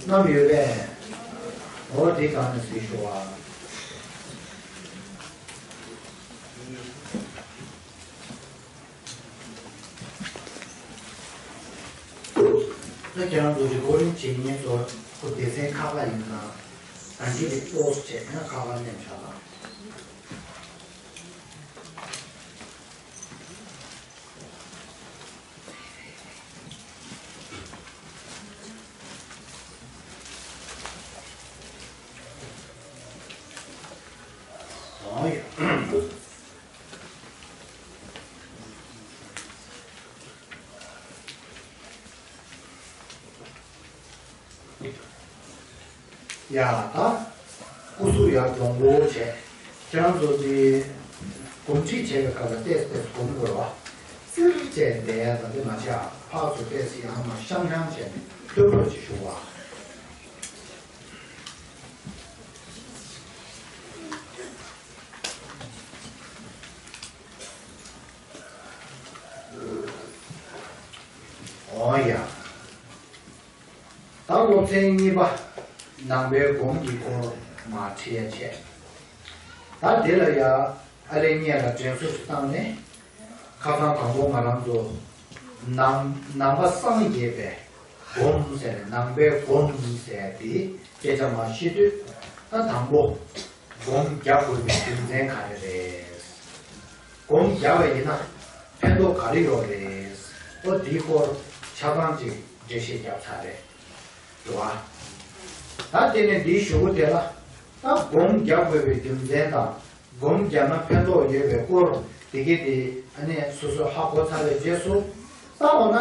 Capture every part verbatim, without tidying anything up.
བསྣམས་ཡོད་པས། འོ་དེ་གང་ནས་གཟིགས་ཞུ་བ། ད་ཁྱེད་རང་ཚོ་རི་ཀོར་ཌིང་བྱེད་མཁན་ཚོ་ཁོ་སྡེ་ཚན་ཁག་ཁག་ཡིན་ན་ད་འདི་གི་པོ་སི་ཊི་བྱས་ན་ཁག་ཁག་ནས་བྱ་ལ། ཡ་ད། སྐུ་གཟུགས་ཡར་སྦྱོང་བོ་བྱས། ཁྱེད་རང་ཚོ་དེ། གོམས་འདྲིས་བྱས་པའི་སྐབས་ལ་ཏོག་ཙམ་ཏོག་ཙམ་གོམས་དགོས་རེད་བ། བཙིར་བྱས་བསྡད་ཡ་ད་དེ་མ་བྱས་ཨ། ཕར་ཚུར་ཏོག་ཙམ་ཡང་མ་ཤང་ཤང་བྱས་ནས་ལྷོད་ལྷོད་ཅིག་བཞུགས་པ། འོ་ཡ། ད་སློབ་ཚན་གཉིས་པ། ནང་པའི་སྒོམ་གྱི་སྐོར་མར་ཁྲིད་ཡ་བྱས། ད་དེ་ལ་ཡ་ཨ་ལེ་སྔོན་ལ་དྲན་གསོ་ཞིག་བཏང་ནས། ཁ་སང་དང་པོ་ང་རང་ཚོ་ནང་ནང་པ་སངས་རྒྱས་པའི་སྒོམ་ཟེར་ནས་ནང་པའི་སྒོམ་ཟེར་དེ་སྐད་ཆ་མར་བཤད་དུས། ད་དང་པོ་སྒོམ་རྒྱག་དགོས་པའི་རྒྱུ་མཚན་ག་རེ་རེད། སྒོམ་རྒྱག་པ་ཡིན་ན་ཕན་ཐོགས་ག་རེ་ཡོད་རེད། ཨོ་འདིའི་སྐོར་ཆ་ཚང་ཅིག་འགྲེལ་བཤད་རྒྱབ་ཚར་རེད། འགྲོ་བ། ད་དེ་ནས་འདིའི་གཞུག་གུ་དེ་ལ། ད་སྒོམ་རྒྱག་དགོས་པའི་རྒྱུ་མཚན་དང་། སྒོམ་རྒྱག་ན་ཕན་ཐོགས་ཡོད་པའི་སྐོར་དེ་གས་དེ་ཨ་ནི་སོ་སོས་ཧ་གོ་ཚར་བའི་རྗེས་སུ། ད་འོ་ན།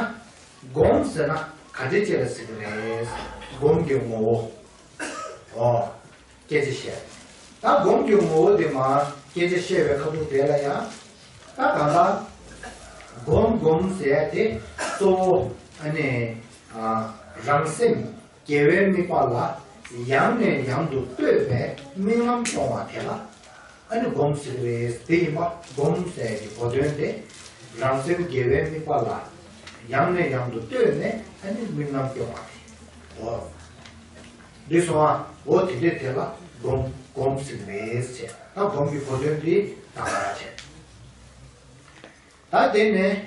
སྒོམ་ཟེར་ན་ག་འདྲ་ཅིག་ལ་ཟེར་གི་རེད། སྒོམ་གྱི་ངོ་བོ། ཨོ། སྐད་ཆ་བཤད། ད་སྒོམ་གྱི་ངོ་བོ་དེ་མར་སྐད་ཆ་བཤད་པའི་ཁ་ཐུག་དེ་ལ་ཡང་། ད་གང་ལྟར། སྒོམ་སྒོམ་ཟེར་ཡ་དེ་གཙོ་བོ་ཨ་ནི། ཨ། རང་སེམས་དགེ་བའི་དམིགས་པ་ལ་ཡང་ནས་ཡང་དུ་ལྟོས་པའི་དམིགས་རྣམ་སྐྱོང་བ་དེ་ལ། ཨ་ནི་སྒོམ་ཟེར་གི་རེད། དེ་ཡིན་པ་སྒོམ་ཟེར་གྱི་གོ་དོན་དེ། རང་སེམས་དགེ་བའི་དམིགས་པ་ལ་ཡང་ནས་ཡང་དུ་ལྟོས་ནས་ཨ་ནི་དམིགས་རྣམ་སྐྱོང་བ་དེ། འོ། འདི་སོང་ཨ། འོ་དེ་འདྲས་དེ་ལ་སྒོམ་སྒོམ་ཟེར་གི་རེད་ཟེར། ད་སྒོམ་གྱི་གོ་དོན་དེ་ད་ག་ར་བྱས། ད་དེ་ནས་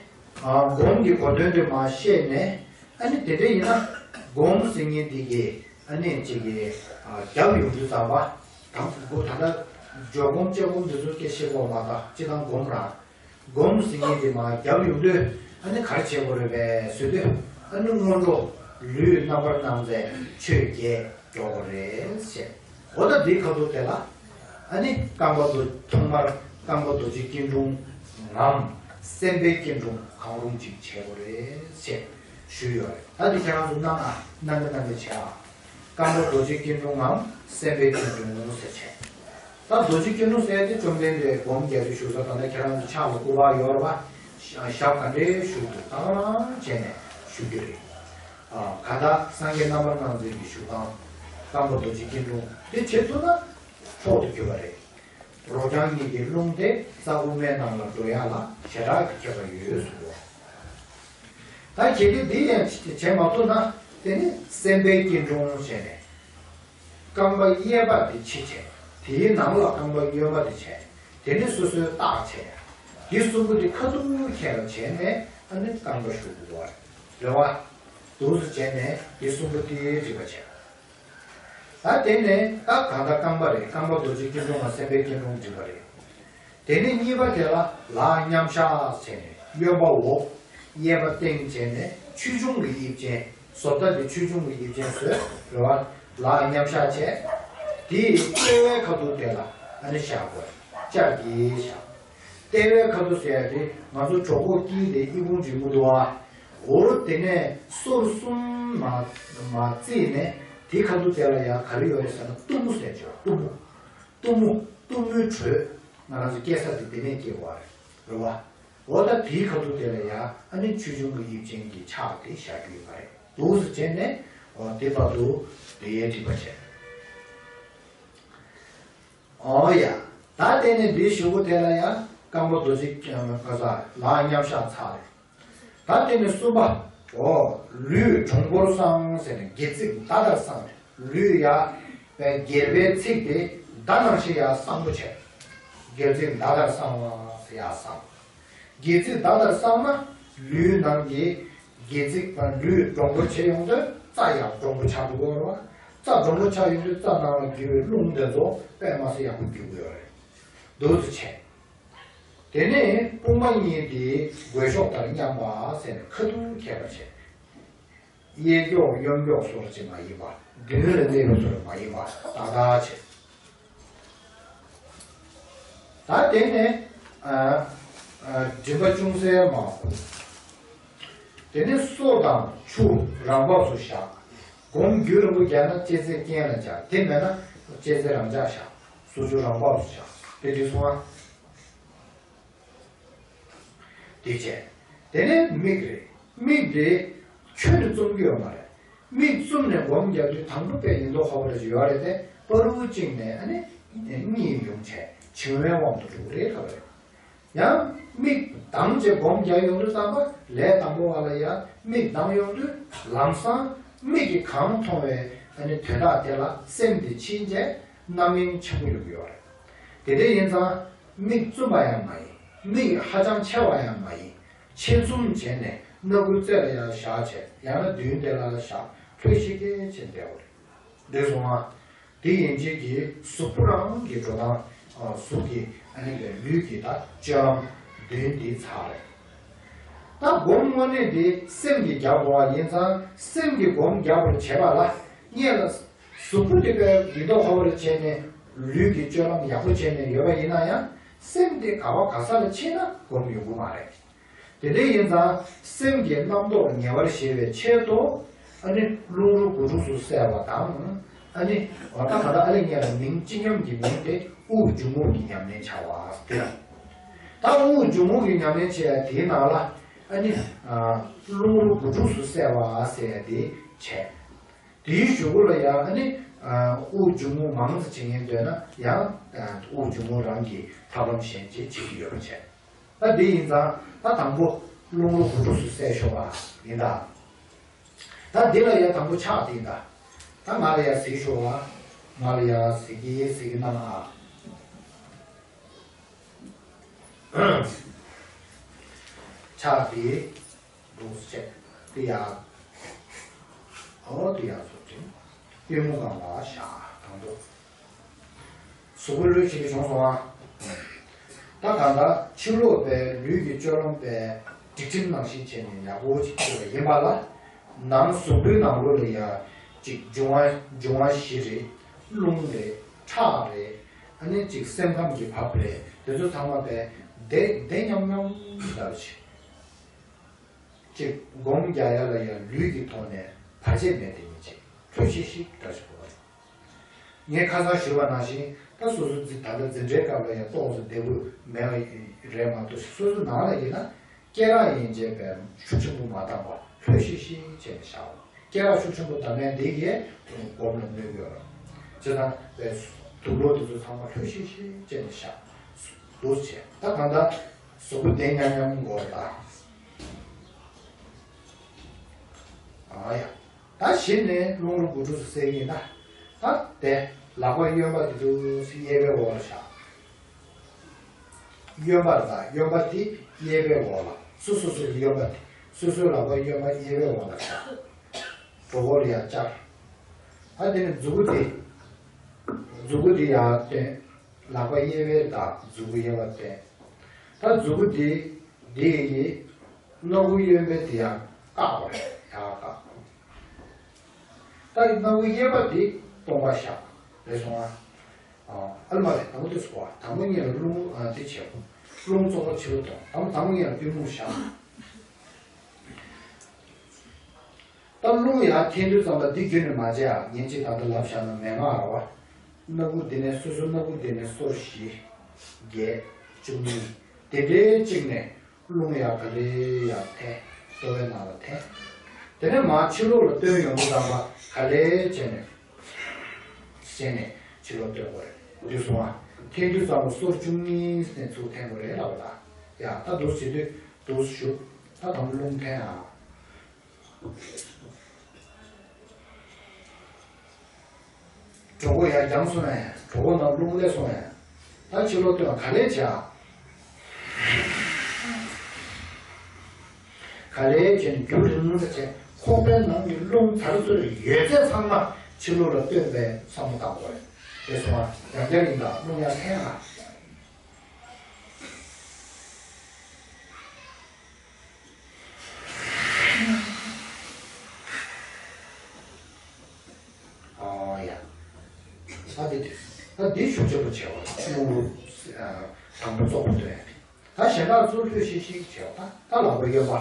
ཨ་སྒོམ་གྱི་གོ་དོན་དེ་མར་བཤད་ནས། ཨ་ནི་དེ་འདྲ་ཡིན་ན་སྒོམ་ཟེར་མཁན་དེ་གི་ཨ་ནི་ཅིག་གི་ཨ་རྒྱབ་ཡོང་དུས་ཙམ་པ། དང་པོ་ད་ལྟ་འཇོག་སྒོམ་བཅོས་སྒོམ་དེ་ཚོ་སྐད་ཆ་བཤད་དགོས་མ་ད་སྤྱི་བཏང་སྒོམ་རང་། སྒོམ་ཟེར་མཁན་དེ་མར་རྒྱབ་ཡོང་དུས་ཨ་ནི་ག་རེ་བྱེད་དགོས་རེད་པས་ཟེར་དུས། ཨ་ནི་སྔོན་འགྲོ་ལུས་རྣམ་པར་སྣང་མཛད་ཆོས་བརྒྱད་འགྲོ་དགོས་རེད་ཟེར། འོ་ད་འདིའི་ཁ་ཐུག་དེ་ལ། ཨ་ནི་རྐང་པ་རྡོ་ཐོག་མར་རྐང་པ་རྡོ་རྗེ་སྐྱིལ་ཀྲུང་ངམ། སེམས་དཔའི་སྐྱིལ་ཀྲུང་གང་རུང་ཅིག་བྱེད་དགོས་རེད་ཅེས་ཞུས་ཡོད་རེད། ད་འདི་ཁྱེད་རང་ཚོ་གནང་ཨ། གནང་གི་གནང་གི་བྱེད་ཨ། རྐང་པ་རྡོ་རྗེ་སྐྱིལ་ཀྲུང་ངམ་སེམས་དཔའི་སྐྱིལ་ཀྲུང་ཟེར་བྱས། ད་རྡོ་རྗེ་སྐྱིལ་ཀྲུང་ཟེར་དེ་བཅོམ་ལྡན་འདས་སྒོམ་རྒྱག་དུས་བཞུགས་ས། ད་ལྟ་ཁྱེད་རང་ཚོ་ཕྱག་ལ་སྐུ་པར་ཡོད་རེད་པ། ཞབས་ག་འདྲའི་བཞུགས་འདུག་ད་ག་རང་བྱས་ནས་བཞུགས་རྒྱུ་རེད། ཨ། གང་ལྟར་སངས་རྒྱས་རྣམ་པར་སྣང་མཛད་ཀྱི་བཞུགས་སྟངས་རྐང་པ་རྡོ་རྗེ་སྐྱིལ་ཀྲུང་དེ་བྱེད་ཐུབ་ན་མཆོག་ཏུ་གྱུར་པ་རེད། རོ་རྐྱང་གཉིས་ཀྱི་རླུང་དེ་རྩ་དབུ་མའི་ནང་ལ་འགྲོ་ཡ་ལ་ཞེ་དྲག་གི་ཁྱད་པར་ཡོད་གསུངས་པ། ད་གལ་ཏེ་འདི་ཡང་བྱེད་མ་ཐུབ་ན་དེ་ནི་སེམས་དཔའི་སྐྱིལ་ཀྲུང་བྱས་ནས། རྐང་པ་གཡས་པ་དེ་ཕྱི་བྱས། དེའི་ནང་ལ་རྐང་པ་གཡོན་པ་དེ་བྱས། དེ་ནས་སོ་སོའི་རྟགས་བྱས། འདི་གསུམ་པོ་དེ་ཁ་ཐུག་ཁྱེར་ལ་བྱས་ནས་ཨ་ནི་རྐང་པ་བཞུགས་དགོས་པ་རེད་བ། འདུག་སེ་བྱས་ནས་འདི་གསུམ་པོ་དེ་སྒྲིག་པ་བྱས། ད་དེ་ནས་ད་གང་ལྟར་རྐང་པ་རེད། རྐང་པ་རྡོ་རྗེ་སྐྱིལ་ཀྲུང་ལ་སེམས་དཔའི་སྐྱིལ་ཀྲུང་སྒྲིག་པ་རེད། དེ་ནས་གཉིས་པ་དེ་ལ་ལག་མཉམ་བཞག་བྱས་ནས་གཡོན་པ་འོག་གཡས་པ་སྟེང་བྱས་ནས་ཆོས་འབྱུང་གི་དབྱིབས་ཅན། བཟོ་ལྟ་དེ་ཆོས་འབྱུང་གི་དབྱིབས་ཅན་བཟོས་རེད་བ། ལག་མཉམ་བཞག་བྱས། དེའི་ལྟེ་བའི་ཁ་ཐུག་དེ་ལ་ཨ་ནི་བཞག་དགོས། བཅར་གྱིས་བཞག་ལྟེ་བའི་ཁ་ཐུག་ཟེར་ཡ་དེ་ང་ཚོ་གྲོད་ཁོག་དཀྱིལ་དེ་ཨི་ཁུང་འགྲིག་མི་འདུག་ཨ། འོ་དེ་ནས་སོར་གསུམ་མ་མ་བརྩིས་ནས་དེའི་ཁ་ཐུག་དེ་ལ་ཡང་ག་རེ་ཡོད་རེད་ཟེར་ན་གཏུམ་མོ་ཟེར་ཅིག་ཡོད། གཏུམ་མོ། གཏུམ་མོ། གཏུམ་མོའི་དྲོད། ང་རང་ཚོ་སྐྱེ་ས་དེ་དེ་ནས་སྐྱེ་བ་རེད། རེད་བ། འོ་ད་དེའི་ཁ་ཐུག་དེ་ལ་ཡ་ཨ་ནི་ཆོས་འབྱུང་གི་དབྱིབས་ཅན་གྱི་ཕྱག་དེ་བཞག་རྒྱུ་ཡོད་པ་རེད། འདུག་སེ་བྱས་ནས་འོ་དེ་བར་དུ་དེ་ཡའི་སྒྲིག་པ་བྱས། འོ་ཡ། ད་དེ་ནས་འདིའི་གཞུག་གུ་དེ་ལ་ཡ་རྐང་པ་རྡོ་རྗེ་ག་ས་ལག་མཉམ་བཞག་ཚར་རེད། ད་དེ་ནས་གསུམ་པ། འོ། ལུས་འགྲོ་མགོར་སངས་ཟེར་ནས་སྒལ་ཚིགས་མདའ་ལྟར་སངས་ནས་ལུས་ཡ། པའི་སྒལ་པའི་ཚིགས་དེ་མདའ་ནང་བཞིན་ཡ་སངས་པོ་བྱས། སྒལ་ཚིགས་མདའ་ལྟར་སངས་པ་ཟེར་ཡ་སངས། སྒལ་ཚིགས་མདའ་ལྟར་སངས་ན་ལུས་ནང་གི་སྒལ་ཚིགས་པ་ལུས་འགྲོ་མགོ་བྱས་ཡོང་དུས་རྩ་ཡང་འགྲོ་མགོ་ཆགས་འགྲོ་གི་ཡོད་རེད་བ། རྩ་འགྲོ་མགོ་ཆགས་ཡོང་དུས་རྩ་ནང་ལ་རྒྱུ་བའི་རླུང་དེ་ཚོ་དཔེ་མ་སྲིད་ཡག་པོ་རྒྱུ་གི་ཡོད་རེད། འདུག་སེ་བྱས། དེ་ནས་དཔུང་པ་གཉིས་དེ་རྒོད་གཤོག་ལྟར་མཉམ་པ་ཟེར་ནས་ཁ་ཐུག་ཁྱེར་བ་བྱས། གཡས་འཁྱོག་གཡོན་འཁྱོག་སོར་ཅིག་མ་ཡིན་པ། མདུན་ལ་སླེབས་པའི་སོར་མ་ཡིན་པ་ཏག་ཏག་བྱས། ད་དེ་ནས་ཨ་ཨ་མགྲིན་པ་ཅུང་ཟད་མང་པོ། དེ་ནས་སོ་དང་ཆུ་རང་བབས་སུ་བཞག་སྒོམ་རྒྱུན་རིང་པོ་རྒྱག་ན་ལྕེ་རྩེ་རྐན་ལ་བཞག་དེ་མེད་ན་ལྕེ་རྩེ་རང་འཇགས་བཞག་སོ་ཆུ་རང་བབས་སུ་བཞག་དེ་འདྲ་སོང་ཨ། དེ་བྱས། དེ་ནས་མིག་རེད། མིག་དེ་ཁྱོན་ནས་བཙུམ་གྱི་ཡོད་མ་རེད། མིག་བཙུམ་ནས་སྒོམ་རྒྱག་དུས་དང་པོ་དཔེ་ཡིན་མདོག་ཁ་པོ་རེ་ཞིག་ཡོད་རེད་དེ་པ་རུ་གཅིག་ནས་ཨ་ནི་གཉིད་ཡོང་བྱས་འཆིང་བའི་དབང་དུ་འགྲོ་གི་རེད་ལབ་རེད། ཡང་མིག་གདངས་བྱས་སྒོམ་རྒྱག་ཡོང་དུས་ཙམ་པ་ལས་དང་པོ་བ་ལ་ཡང་མིག་གདངས་ཡོང་དུས་ལམ་སང་མིག་གིས་གང་མཐོང་བའི་ཨ་ནི་དོན་དག་དེ་ལ་སེམས་དེ་ཕྱིན་བྱས་རྣམ་གཡེང་ཆེན་པོ་ཡོང་གི་ཡོད་རེད། དེ་འདྲ་ཡིན་ཙང་། མིག་བཙུམ་པ་ཡང་མ་ཡིན། མིག་ཧ་ཅང་ཆེ་བ་ཡང་མ་ཡིན། ཕྱེད་བཙུམ་བྱས་ནས་སྣ་ཁུག་རྩེ་ལ་ཡང་བཞག་བྱས་ཡང་ན་མདུན་དེ་ལ་བཞག་ལྷོད་ཤིག་གེ་བྱས་བསྡད་པ་རེད། འདོད་སོང་ང་། དེ་ཡན་ཆད་ཀྱི་གཟུགས་པོ་རང་གི་འགྲོ་སྟངས། གཟུགས་ཀྱི་ཨ་ནི་ལུས་ཀྱི་ད་སྤྱོད་ལམ་མདུན་འདི་ཚར་རེད། ད་སྒོམ་དངོས་གནས་འདི་སེམས་ཀྱིས་རྒྱག་དགོས་པ་ཡིན་ཙང་སེམས་ཀྱིས་སྒོམ་རྒྱག་པར་བྱེད་པ་ལ་སྔོན་ལ། གཟུགས་པོ་དེ་དཔེ་ཡིན་མདོག་ཁ་པོ་རེ་བྱས་ནས་ལུས་ཀྱི་སྤྱོད་ལམ་ཡག་པོ་བྱས་ནས་ཡོད་པ་ཡིན་ན་ཡང་སེམས་དེ་ག་བ་ག་ས་ལ་ཕྱིན་ན་སྒོམ་ཡོང་གི་མ་རེད། དེ་འདྲ་ཡིན་ཙང་སེམས་ཀྱི་རྣམ་རྟོག་ཉེ་བར་ཞི་བའི་ཆེད་དུ་ཨ་ནི་རླུང་རོ་དགུ་ཕྲུགས་སུ་གསལ་བ་དང་། ཨ་ནི་འོ་ད་ག་ད་ཨ་ལས་ཉེ་ལ་མིང་སྤྱི་སྙོམས་ཀྱི་མིང་དེ་དབུགས་འབྱུང་རྔུབ་ཀྱི་ཉམས་ལེན་བྱ་བ་དེ་དང་། ད་དབུགས་འབྱུང་རྔུབ་ཀྱི་ཉམས་ལེན་བྱེད་ཡ་དེའི་ནང་ལ་ཨ་ནི་རླུང་རོ་དགུ་ཕྲུགས་སུ་གསལ་བ་ཟེར་ཡ་དེ་བྱས། དེའི་གཞུག་གུ་ལ་ཡང་ཨ་ནི་དབུགས་འབྱུང་རྔུབ་མང་ཙམ་བྱེད་མཁན་འདོད་ན་ཡང་དབུགས་འབྱུང་རྔུབ་རང་གི་ཐབས་ལམ་གཞན་ཅིག་བྱེད་ཀྱི་ཡོད་པ་བྱས། ད་འདི་ཡིན་ཙང་ད་དང་པོ་རླུང་རོ་དགུ་ཕྲུགས་སུ་གསལ་ཤོག་པ་ཡིན་ད། ད་འདི་ལ་ཡང་དང་པོ་ཕྱག་དེ་ཡིན་ད། ད་ང་ལ་ཡང་གཟིགས་ཤོག་པ། ང་ལ་ཡང་གཟིགས་ཀྱི་གཟིགས་ཀྱི་གནང་ཨ། ཕྱག་དེ་འདུག་སེ་བྱས་དེ་ཡང་། ཨོ་དེ་ཡང་སོ་ཅིང་པུས་མོ་སྒང་ལ་བཞག་དང་པོ། གཟུགས་པོ་ལྷོད་ཤིག་གེ་བྱུང་སོང་ཨ། ད་གང་ལྟར་ཕྱི་ལོགས་པའི་ལུས་ཀྱི་སྤྱོད་ལམ་པའི་སྒྲིག་ཁྲིམས་ནང་བཞིན་བྱས་ནས་ཡག་པོ་ཅིག་བྱས་པ་ཡིན་པ་ལ། ནང་གཟུགས་པོའི་ནང་ལོགས་ལ་ཡང་ཅིག་འབྱུང་བ་འབྱུང་བ་བཞི་རེད། རླུང་རེད། ཁྲག་རེད། ཨ་ནི་ཅིག་སེམས་ཁམས་ཀྱི་བབས་རེད། དེ་ཚོ་ཚང་མ་པས་བདེ་བདེ་མཉམ་མཉམ་འདྲ་བ་ཅིག་ཅིག་སྒོམ་རྒྱག་ཡ་ལ་ཡང་ལུས་ཀྱི་ཐོག་ནས་བར་ཆད་མེད་དེ་ཉིད་ཅིག་ལྷོད་ཤིག་ཤིག་འདྲ་ཞིག་དགོས་པ་རེད། ངས་ཁ་སང་ཞུས་པ་ནང་བཞིན་ད་སོ་སོ་འཛིན་ད་ལྟ་འཛིན་གྲྭའི་སྐབས་ལ་ཡང་ཏོག་ཙམ་བདེ་པོ་མེད་པ་རེད་མ་གཏོགས་སོ་སོ་ནང་ལ་ཡིན་ན་སྐེ་རགས་ཡན་ཆད་པའི་ཤུགས་ཆེན་པོ་མ་བཏང་བར་ལྷོད་ཤིག་ཤིག་བྱས་ནས་བཞག་སྐེ་རགས་ཤུགས་ཆེན་པོ་བཏང་མཁན་འདི་གས་སྒོམ་ལ་གནོད་ཀྱི་ཡོད་རེད། བྱས་ཙང་དུག་ལོག་འདི་ཚོ་ཚང་མ་ལྷོད་ཤིག་ཤིག་བྱས་ནས་བཞག་འདུག་བྱས་ད་གང་ལྟར་གཟུགས་པོ་བདེ་མཉམ་མཉམ་དགོས་རེད་ད། ཨ་ཡ། ད་གཞི་ནས་རླུང་རོ་དགུ་ཕྲུགས་སུ་གསལ་གྱིན་ད། ད་དེ་ལག་པ་གཡོན་པ་དེ་ཚུར་གཡས་པའི་འོག་ལ་བཞག་གཡོན་པ་རེད་ད། གཡོན་པ་དེ་གཡས་པའི་འོག་ལ། སོ་སོ་སོ་སོའི་གཡོན་པ་དེ། སོ་སོའི་ལག་པ་གཡོན་པ་གཡས་པའི་འོག་ལ་བཞག་གྲོད་ཁོག་ལ་ཡར་བཅར། ད་དེ་ནས་མཛུ་གུ་དེ། མཛུ་གུ་དེ་ཡར་བཏོན། ལག་པ་གཡས་པའི་བདག་མཛུ་གུ་གཡས་པ་བསྟན། ད་མཛུ་གུ་འདི་འདི་ཡི་སྣ་ཁུག་གཡོན་པའི་དེ་ཡང་བཀག་པ་རེད། ཡར་བཀག་ད་སྣ་ཁུག་གཡས་པ་འདི་སྟོང་པ་བཞག་རེད་སོང་ང་། ཨ་ལ་མ་རེད། དང་པོ་དེ་སོ་བ་དང་པོ་གཉིས་ལ་རླུང་དེ་བྱེད། རླུང་གཙོ་བོ་ཕྱི་ལ་གཏོང་། དང་པོ་དང་པོ་གཉིས་ལ་པུས་མོ་བཞག་ད་རླུང་ཡར་འཐེན་དུས་ཙམ་པ་འདི་རྒྱུན་ནས་མ་བྱེད་ཨ། ཉིན་གཅིག་ད་ལྟ་ལབ་བཞག་ན་མན་ངག་ར་བ། སྣ་ཁུག་འདི་ནས་སོ་སོ་སྣ་ཁུག་འདི་ནས་སོར་བཞི། བརྒྱད། བཅུ་གཉིས། དེ་འདྲའི་གཅིག་ནས་རླུང་ཡར་ག་ལེ་ཡར་འཐེན། ལྟོ་བའི་ནང་ལ་འཐེན། དེ་ནས་མར་ཕྱི་ལོགས་ལ་བཏོན་ཡོང་དུས་ཙམ་པ་ག་ལེ་བྱས་ནས། བྱས་ནས་ཕྱི་ལོགས་བཏོན་དགོས་རེད། འདུག་སོང་ཨ། འཐེན་དུས་ཙམ་པ་སོར་བཅུ་གཉིས་ནས་ཚུར་འཐེན་དགོས་རེད་ལབ་པ་ད། ཡ་ད་འདུག་བྱེད་དུས་འདུག་བཞུགས། ད་དང་པོ་རླུང་འཐེན་ཨ། གྲོད་ཁོག་ཡར་འགྱངས་སོང་ངས། གྲོད་ཁོག་ནང་རླུང་སླེབས་སོང་ངས། ད་ཕྱི་ལོགས་སྟོན་ག་ལེ་བྱ། ག་ལེ་བྱས་ནས་རྒྱུན་རིང་པོ་བྱས། ཁོག་པའི་ནང་གི་རླུང་དར་ཚུར་ཡོད་ཚད་ཚང་མ་ཕྱི་ལོགས་ལ་སྟོན་པའི་བསམ་བློ་བཏང་དགོས་རེད། དེ་སོང་ང་ཡང་བསྐྱར་ཡིན་ད་རླུང་ཡར་འཐེན་ཨ། ཨོ་ཡ། ཨ་དེ་དེ། ད་འདི་ཤུགས་ཆེན་པོ་བྱས་པ་ལ་རླུང་རུ། ཨ། དང་པོ་བཙོག་པོ་འདོན་ཡ། ད་གཞན་དག་ཚུར་ལྷོད་ཤིག་ཤིག་བྱས་པ། ད་ད་ལག་པ་གཡོན་པ་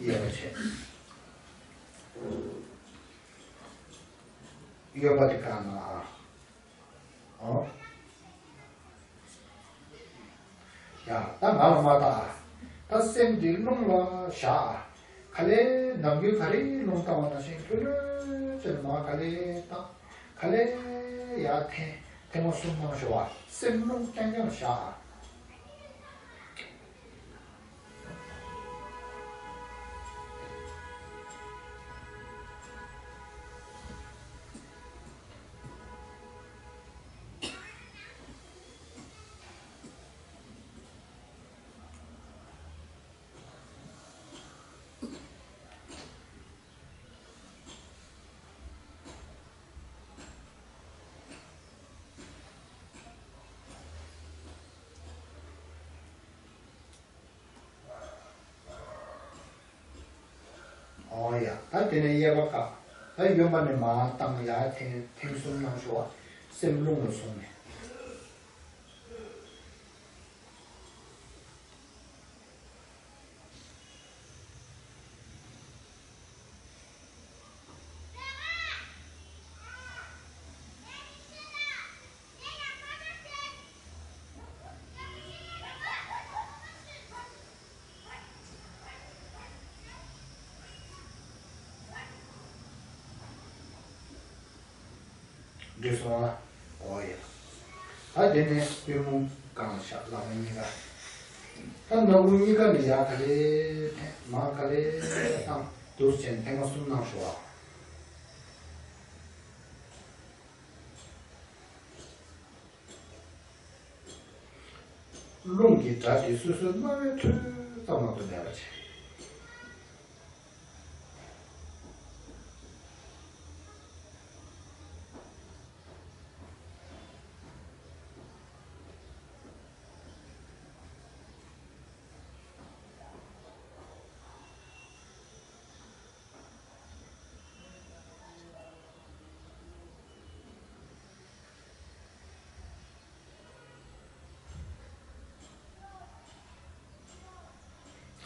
གཡས་པ་བྱས། གཡོན་པ་དེ་བཀག་ན་ཨ། ཨོ། ཡ། ད་ང་ལ་མ་བལྟ། ད་སེམས་འདི་རླུང་ལ་བཞག་ཨ། ག་ལེ་ནམ་རྒྱུན་ག་རེ་རླུང་བཏང་བ་ནང་བཞིན་ལྷོད་ལྷོད་བྱས་ནས་མར་ག་ལེ་བཏང་། ག་ལེ་ཡར་འཐེན། ཐེངས་མ་གསུམ་གནང་ཤོག་ཨ། སེམས་རླུང་རྐྱང་རྐྱང་ལ་བཞག་ཨ། ཨོ་ཡ། ད་དེ་ནས་གཡས་པ་བཀག། ད་གཡོན་པ་ནས་མར་བཏང་། ཡར་འཐེན། ཐེངས་གསུམ་གནང་ཤོག་ཨ། སེམས་རླུང་ལ་བཟུང་ནས། འགྲིག་སོང་ཨ། ཨོ་ཡ། ད་དེ་ནས་པུས་མོ་བཀང་བཞག་ལག་པ་གཉིས་ཀ། ད་སྣ་བུག་གཉིས་ཀ་ནས་ཡར་ག་ལེ་འཐེན། མར་ག་ལེ་བཏང་། འདུག་སེ་བྱས་ནས་ཐེངས་མ་གསུམ་གནང་ཤོག་ཨ། རླུང་གི་སྒྲ་དེ་སོ་སོའི་རྣ་བའི་ཁྲོད་ཙམ་མ་གཏོགས་མེད་པ་བྱས།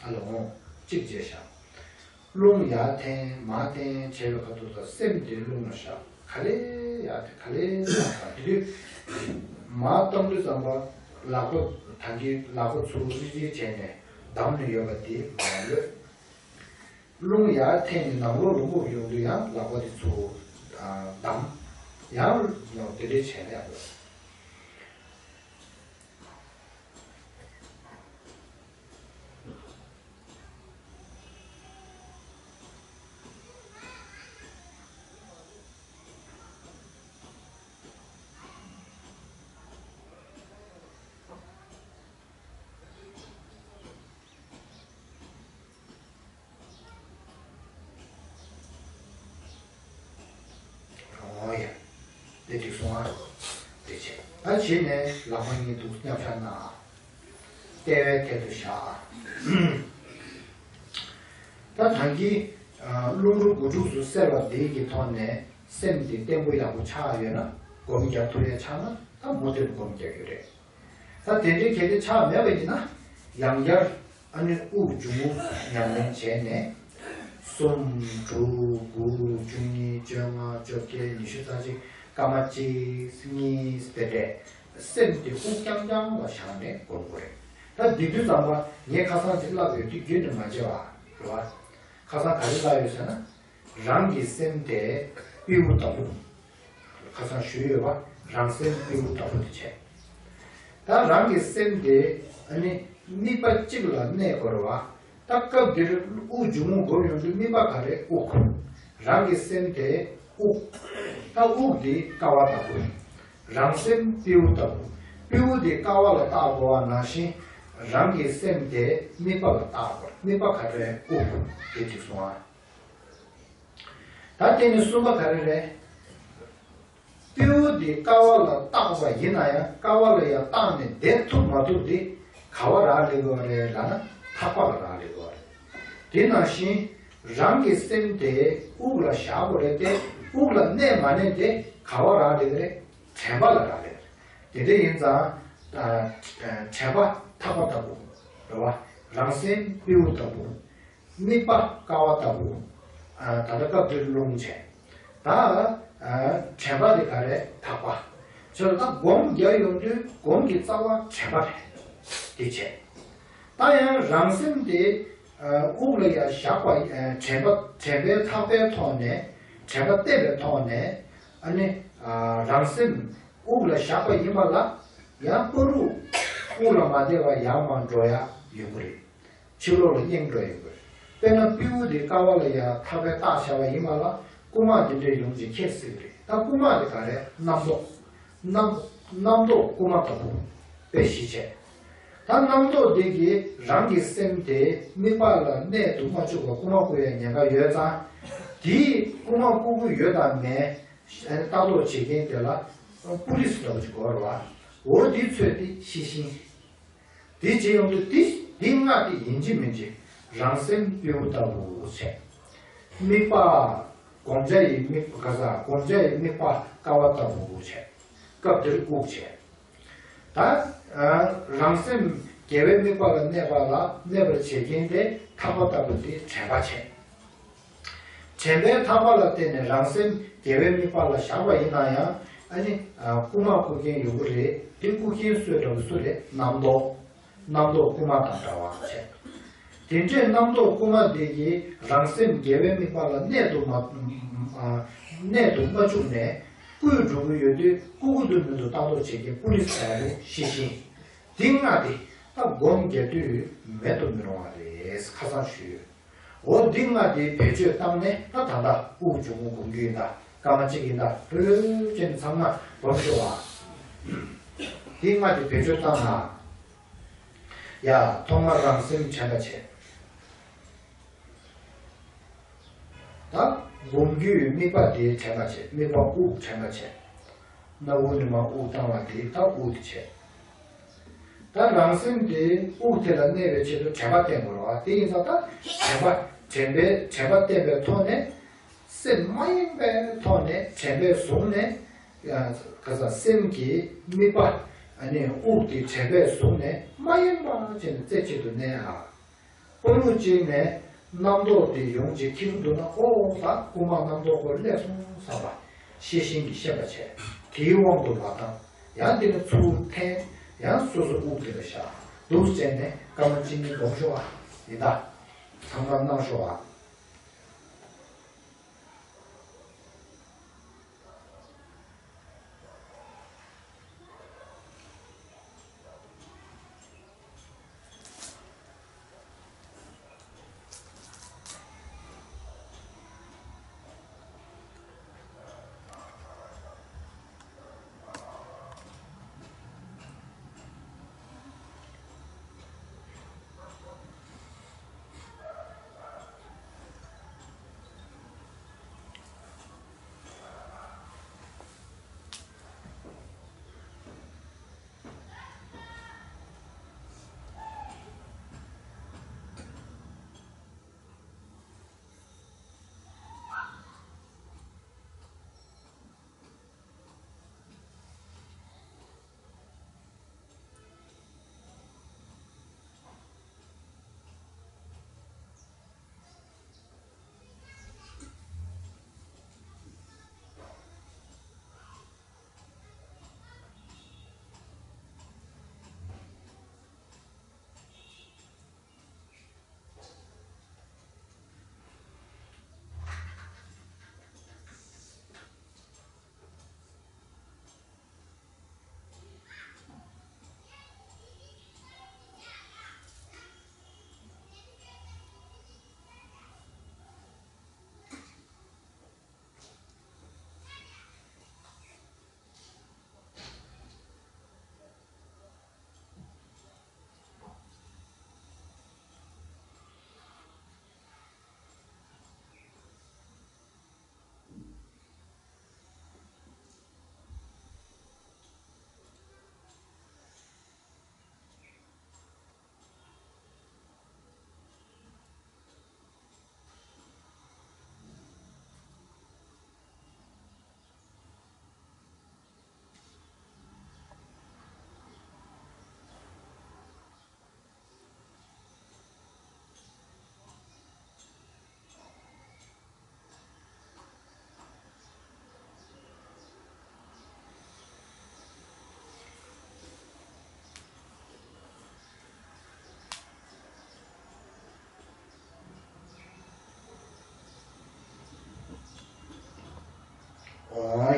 ཨ་ལོ། གཅིག་བྱས་ཤག་རླུང་ཡར་འཐེན་མར་འཐེན་བྱས་པའི་ཁ་ཐུག་ལ་སེམས་དེ་རླུང་ལ་བཞག་ག་ལེ་ཡར་འཐེན། ག་ལེ་མར་བཏང་། དེ་དུས་མར་བཏང་དུས་ཙམ་པ་ལག་པ་ད་གིན་ལག་པ་ཚུར་རིལ་རིལ་བྱས་ནས་བསྡམས་ནས་ཡོད་པ་དེ་མར་ལྷོད། རླུང་ཡར་འཐེན་ནས་ནང་ལོགས་ལ་རྔུབ་ཡོང་དུས་ཡང་ལག་པ་དེ་ཚུར་བསྡམས། ཡང་ཡང་དེ་འདྲས་བྱས་ན་ཡག་པོ་རེད། ཨོ་ཡ། དེ་འགྲིག་སོང་ཨ། དེ་བྱས། ད་བྱས་ནས་ལག་པ་གཉིས་འདུག་མཉམ་བཞག་གནང་ཨ། ལྟེ་བའི་ཐད་དུ་བཞག་ཨ། ད་ད་གིན་རླུང་རོ་དགུ་ཕྲུགས་སུ་གསལ་བ་འདི་གི་ཐོག་ནས་སེམས་འདི་བརྟན་པོ་ཡག་པོ་ཆགས་ཡོད་ན་སྒོམ་རྒྱག་ཐུབ་ཡ་ཆགས་ན་ད་མུ་མཐུད་སྒོམ་རྒྱག་རྒྱུ་རེད། ད་དེ་འདྲའི་གལ་ཏེ་ཆགས་མེད་པ་ཡིན་ན་ཡང་བསྐྱར་ཨ་ནི་དབུགས་འབྱུང་རྔུབ་ཉམས་ལེན་བྱས་ནས་གསུམ་དྲུག་དགུ་བཅུ་གཉིས་བཅོ་ལྔ་བཅོ་བརྒྱད་ཉི་ཤུ་རྩ་གཅིག་སྐར་མ་གཅིག་གཉིས་དེ་འདྲས་སེམས་དེ་དབུགས་རྐྱང་རྐྱང་ལ་བཞག་ནས་སྒོམ་དགོས་རེད། ད་འདི་དུས་ཙམ་པ་ངས་ཁ་སང་ཅིག་བསླབས་ཡོད་དུས་རྒྱུན་དུ་མ་བརྗེད་པ་རེད་བ། ཁ་སང་ག་རེ་བསླབས་ཡོད་ཟེར་ན། རང་གི་སེམས་དེ་སྤྲེའུ་ལྟ་བུ། ཁ་སང་ཞུས་ཡོད་པ། རང་སེམས་སྤྲེའུ་ལྟ་བུ་དེ་བྱས། ད་རང་གི་སེམས་དེ་ཨ་ནི་དམིགས་པ་གཅིག་ལ་གནས་དགོས་རེད་བ། ད་ ད་སྐབས་འདིར་དབུགས་འབྱུང་རྔུབ་སྒོམ་ཡོང་དུས་དམིགས་པ་ག་རེ། དབུགས། རང་གི་སེམས་དེ་དབུགས། ད་དབུགས་འདི་ཀ་བ་ལྟ་བུ། རང་སེམས་སྤྲེའུ་ལྟ་བུ། སྤྲེའུ་འདི་ཀ་བ་ལ་བལྟ་དགོས་པ་ནང་བཞིན། རང་གི་སེམས་དེ་དམིགས་པ་ལ་བལྟ་དགོས། དམིགས་པ་ག་རེ། དབུགས། དེ་གཅིག་སོང་ཨ། ད་དེ་ནས་གསུམ་པ་ག་རེ་རེད། སྤྲེའུ་འདི་ཀ་བ་ལ་བཏགས་པ་ཡིན་ན་ཡང་ཀ་བ་ལ་ཡང་བཏགས་ནས་བསྡད་ཐུབ་མ་ཐུབ་འདི་ག་བ་རག་ལས་དགོས་རེད་ལབ་ན་ཐག་པ་ལ་རག་ལས་དགོས་རེད། དེ་ནང་བཞིན་རང་གི་སེམས་དེ་དབུགས་ལ་བཞག་དགོས་རེད་དེ་དབུགས་ལ་གནས་མ་གནས་དེ་ག་བ་རག་ལས་རེད། དྲན་པ་ལ་རག་ལས་རེད། དེ་འདྲ་ཡིན་ཙང་དྲན་པ་ཐག་པ་ལྟ་བུ་རེད་བ། རང་སེམས་སྤྲེའུ་ལྟ་བུ། དམིགས་པ་ཀ་བ་ལྟ་བུ། ཨ། ད་ལྟ་སྐབས་འདིར་རླུང་བྱས། ད། ཨ། དྲན་པ་དེ་ག་རེ། ཐག་པ། བྱས་ཙང་ད་སྒོམ་རྒྱག་ཡོང་དུས་སྒོམ་གྱི་རྩ་བ་དྲན་པ་རེད། དེ་བྱས། ད་ཡང་རང་སེམས་དེ། ཨ། དབུགས་ལ་ཡང་བཞག་པ། ཨ། དྲན་པ་དྲན་པའི་ཐག་པའི་ཐོག་ནས་དྲན་པ་བརྟན་པའི་ཐོག་ནས། ཨ་ནི། ཨ། རང་སེམས་དབུགས་ལ་བཞག་པ་ཡིན་པ་ལ། ཡང་བར་དུ་དབུགས་ལ་མ་བསྡད་པར་ཡར་མར་འགྲོ་ཡག་ཡོང་གི་རེད། ཕྱི་ལོགས་ལ་གཡེང་འགྲོ་ཡོང་གི་རེད། དཔེར་ན་སྤྲེའུ་དེ་ཀ་བ་ལ་ཡར་ཐག་པས་བཏགས་བཞག་པ་ཡིན་པ་ལ་རྐུན་མ་དེ་འདྲས་ཡོང་ཅིག་ཁྱེར་སྲིད་ཀྱི་རེད། ད་རྐུན་མ་དེ་ག་རེ། རྣམ་རྟོག་རྣམ་རྣམ་རྟོག་རྐུན་མ་ལྟ་བུ། དཔེ་གཞི་བྱས། ད་རྣམ་རྟོག་དེ་གིས་རང་གི་སེམས་དེ་དམིགས་པ་ལ་གནས་སུ་མ་བཅུག་པར་རྐུན་མ་རྐུ་ཡག་ཉེན་ཁ་ཡོད་ཙང་། དེས་རྐུན་མ་རྐུ་གི་ཡོད་དང་མེད་ལྟ་རྟོག་བྱེད་མཁན་དེ་ལ་པུ་ལིས་ལྟ་བུ་ཅིག་དགོས་རེད་བ། འོ་དེ་ཚོས་དེ་ཤེས་བཞིན། དེ་བྱེད་ཡོང་དུས་དེ་དེ་ལྔ་དེ་ཡིན་གཅིག་མིན་གཅིག་རང་སེམས་སྤྲེའུ་ལྟ་བུ་བྱས། དམིགས་པ། བསྒོམ་བྱ་ཡི་དམིགས་པ། ག་ས། བསྒོམ་བྱ་ཡི་དམིགས་པ་ཀ་བ་ལྟ་བུ་བྱས། སྐབས་འདིར་དབུགས་བྱས། ད། ཨ། རང་སེམས་དགེ་བའི་དམིགས་པ་ལ་གནས་པ་ལ་གནས་པར་བྱེད་མཁན་དེ་ཐག་པ་ལྟ་བུ་དེ་དྲན་པ་བྱས། དྲན་པའི་ཐག་པ་ལ་བརྟེན་ནས་རང་སེམས་དགེ་བའི་དམིགས་པ་ལ་བཞག་པ་ཡིན་ན་ཡང་། ཨ་ནི། ཨ། རྐུན་མ་རྐུ་མཁན་ཡོང་གི་རེད། དེ་རྐུ་མཁན་སུ་འདྲ་བོ་སུ་རེད། རྣམ་རྟོག་རྣམ་རྟོག་རྐུན་མ་དང་འདྲ་བ་བྱས། དེ་འདྲའི་རྣམ་རྟོག་རྐུན་མ་དེ་གིས་རང་སེམས་དགེ་བའི་དམིགས་པ་ལ་གནས་དུ་མ། ཨ། གནས་དུ་མ་བཅུག་ནས་རྐུས་འགྲོ་གི་ཡོད་དུས་རྐུ་གི་འདུག་མི་འདུག་ལྟ་རྟོག་བྱེད་མཁན་པུ་ལིས་ལྟ་བུ་ཤེས་བཞིན། དེ་ལྔ་དེ་ད་སྒོམ་རྒྱག་དུས་མེད་དུ་མི་རུང་བ་རེད། ཁ་སང་ཞུས་ཡོད། འོ་འདི་ལྔ་དེ་བེད་སྤྱོད་བཏང་ནས་ད་ད་ལྟ་དབུགས་འབྱུང་རྔུབ་སྒོམ་རྒྱུ་ཡིན་ད། སྐར་མ་གཅིག་ཡིན་ད། བོད་ཅན་ཚང་མ་སྒོམ་ཤོག་ཨ། འདི་ལྔ་དེ་བེད་སྤྱོད་བཏང་ན། ཡ། ཐོག་མར་རང་སེམས་དྲན་པ་བྱེད། ད་སྒོམ་རྒྱུའི་དམིགས་པ་དེ་དྲན་པ་བྱེད། དམིགས་པ་དབུགས་དྲན་པ་བྱེད། སྣ་བུག་ནས་མར་དབུགས་བཏང་བ་དེ་ད་དབུགས་དེ་བྱེད། ད་རང་སེམས་དེ་དབུགས་དེ་ལ་གནས་པའི་ཆེད་དུ་དྲན་པ་བསྟེན་དགོས་རེད་བ། དེ་ཡིན་ཙང་ད་དྲན་པ་དྲན་པའི་དྲན་པ་བསྟེན་པའི་ཐོག་ནས་སེམས་མ་ཡེངས་པའི་ཐོག་ནས་དྲན་པས་བཟུང་ནས། ཡ། ག་ས། སེམས་ཀྱི་དམིགས་པ་ཨ་ནི་དབུགས་དེ་དྲན་པས་བཟུང་ནས་མ་ཡེངས་པ་བྱས་ནས་རྩེ་གཅིག་ཏུ་གནས་ཨ། སྤོ་ལུགས་གཅིག་ནས་རྣམ་རྟོག་དེ་ཡོང་ཅིག་ཁྱེར་འདུག་ན། ཨོ་ད་རྐུན་མ་རྣམ་རྟོག་ཁོ་སླེབས་སོང་བསམ་པ་ཤེས་བཞིན་གྱིས་ཤེས་པ་བྱས། དེའི་དབང་དུ་མ་བཏང་། ཡང་དེ་ནས་ཚུར་འཐེན། ཡང་སོ་སོ་དབུགས་དེ་ལ་བཞག་འདུག་བྱས་ནས་སྐར་མ་གཅིག་གཉིས་སྒོམ་ཤོག་ཨ། ཡིན་ད། ཚང་མ་གནང་ཤོག་ཨ།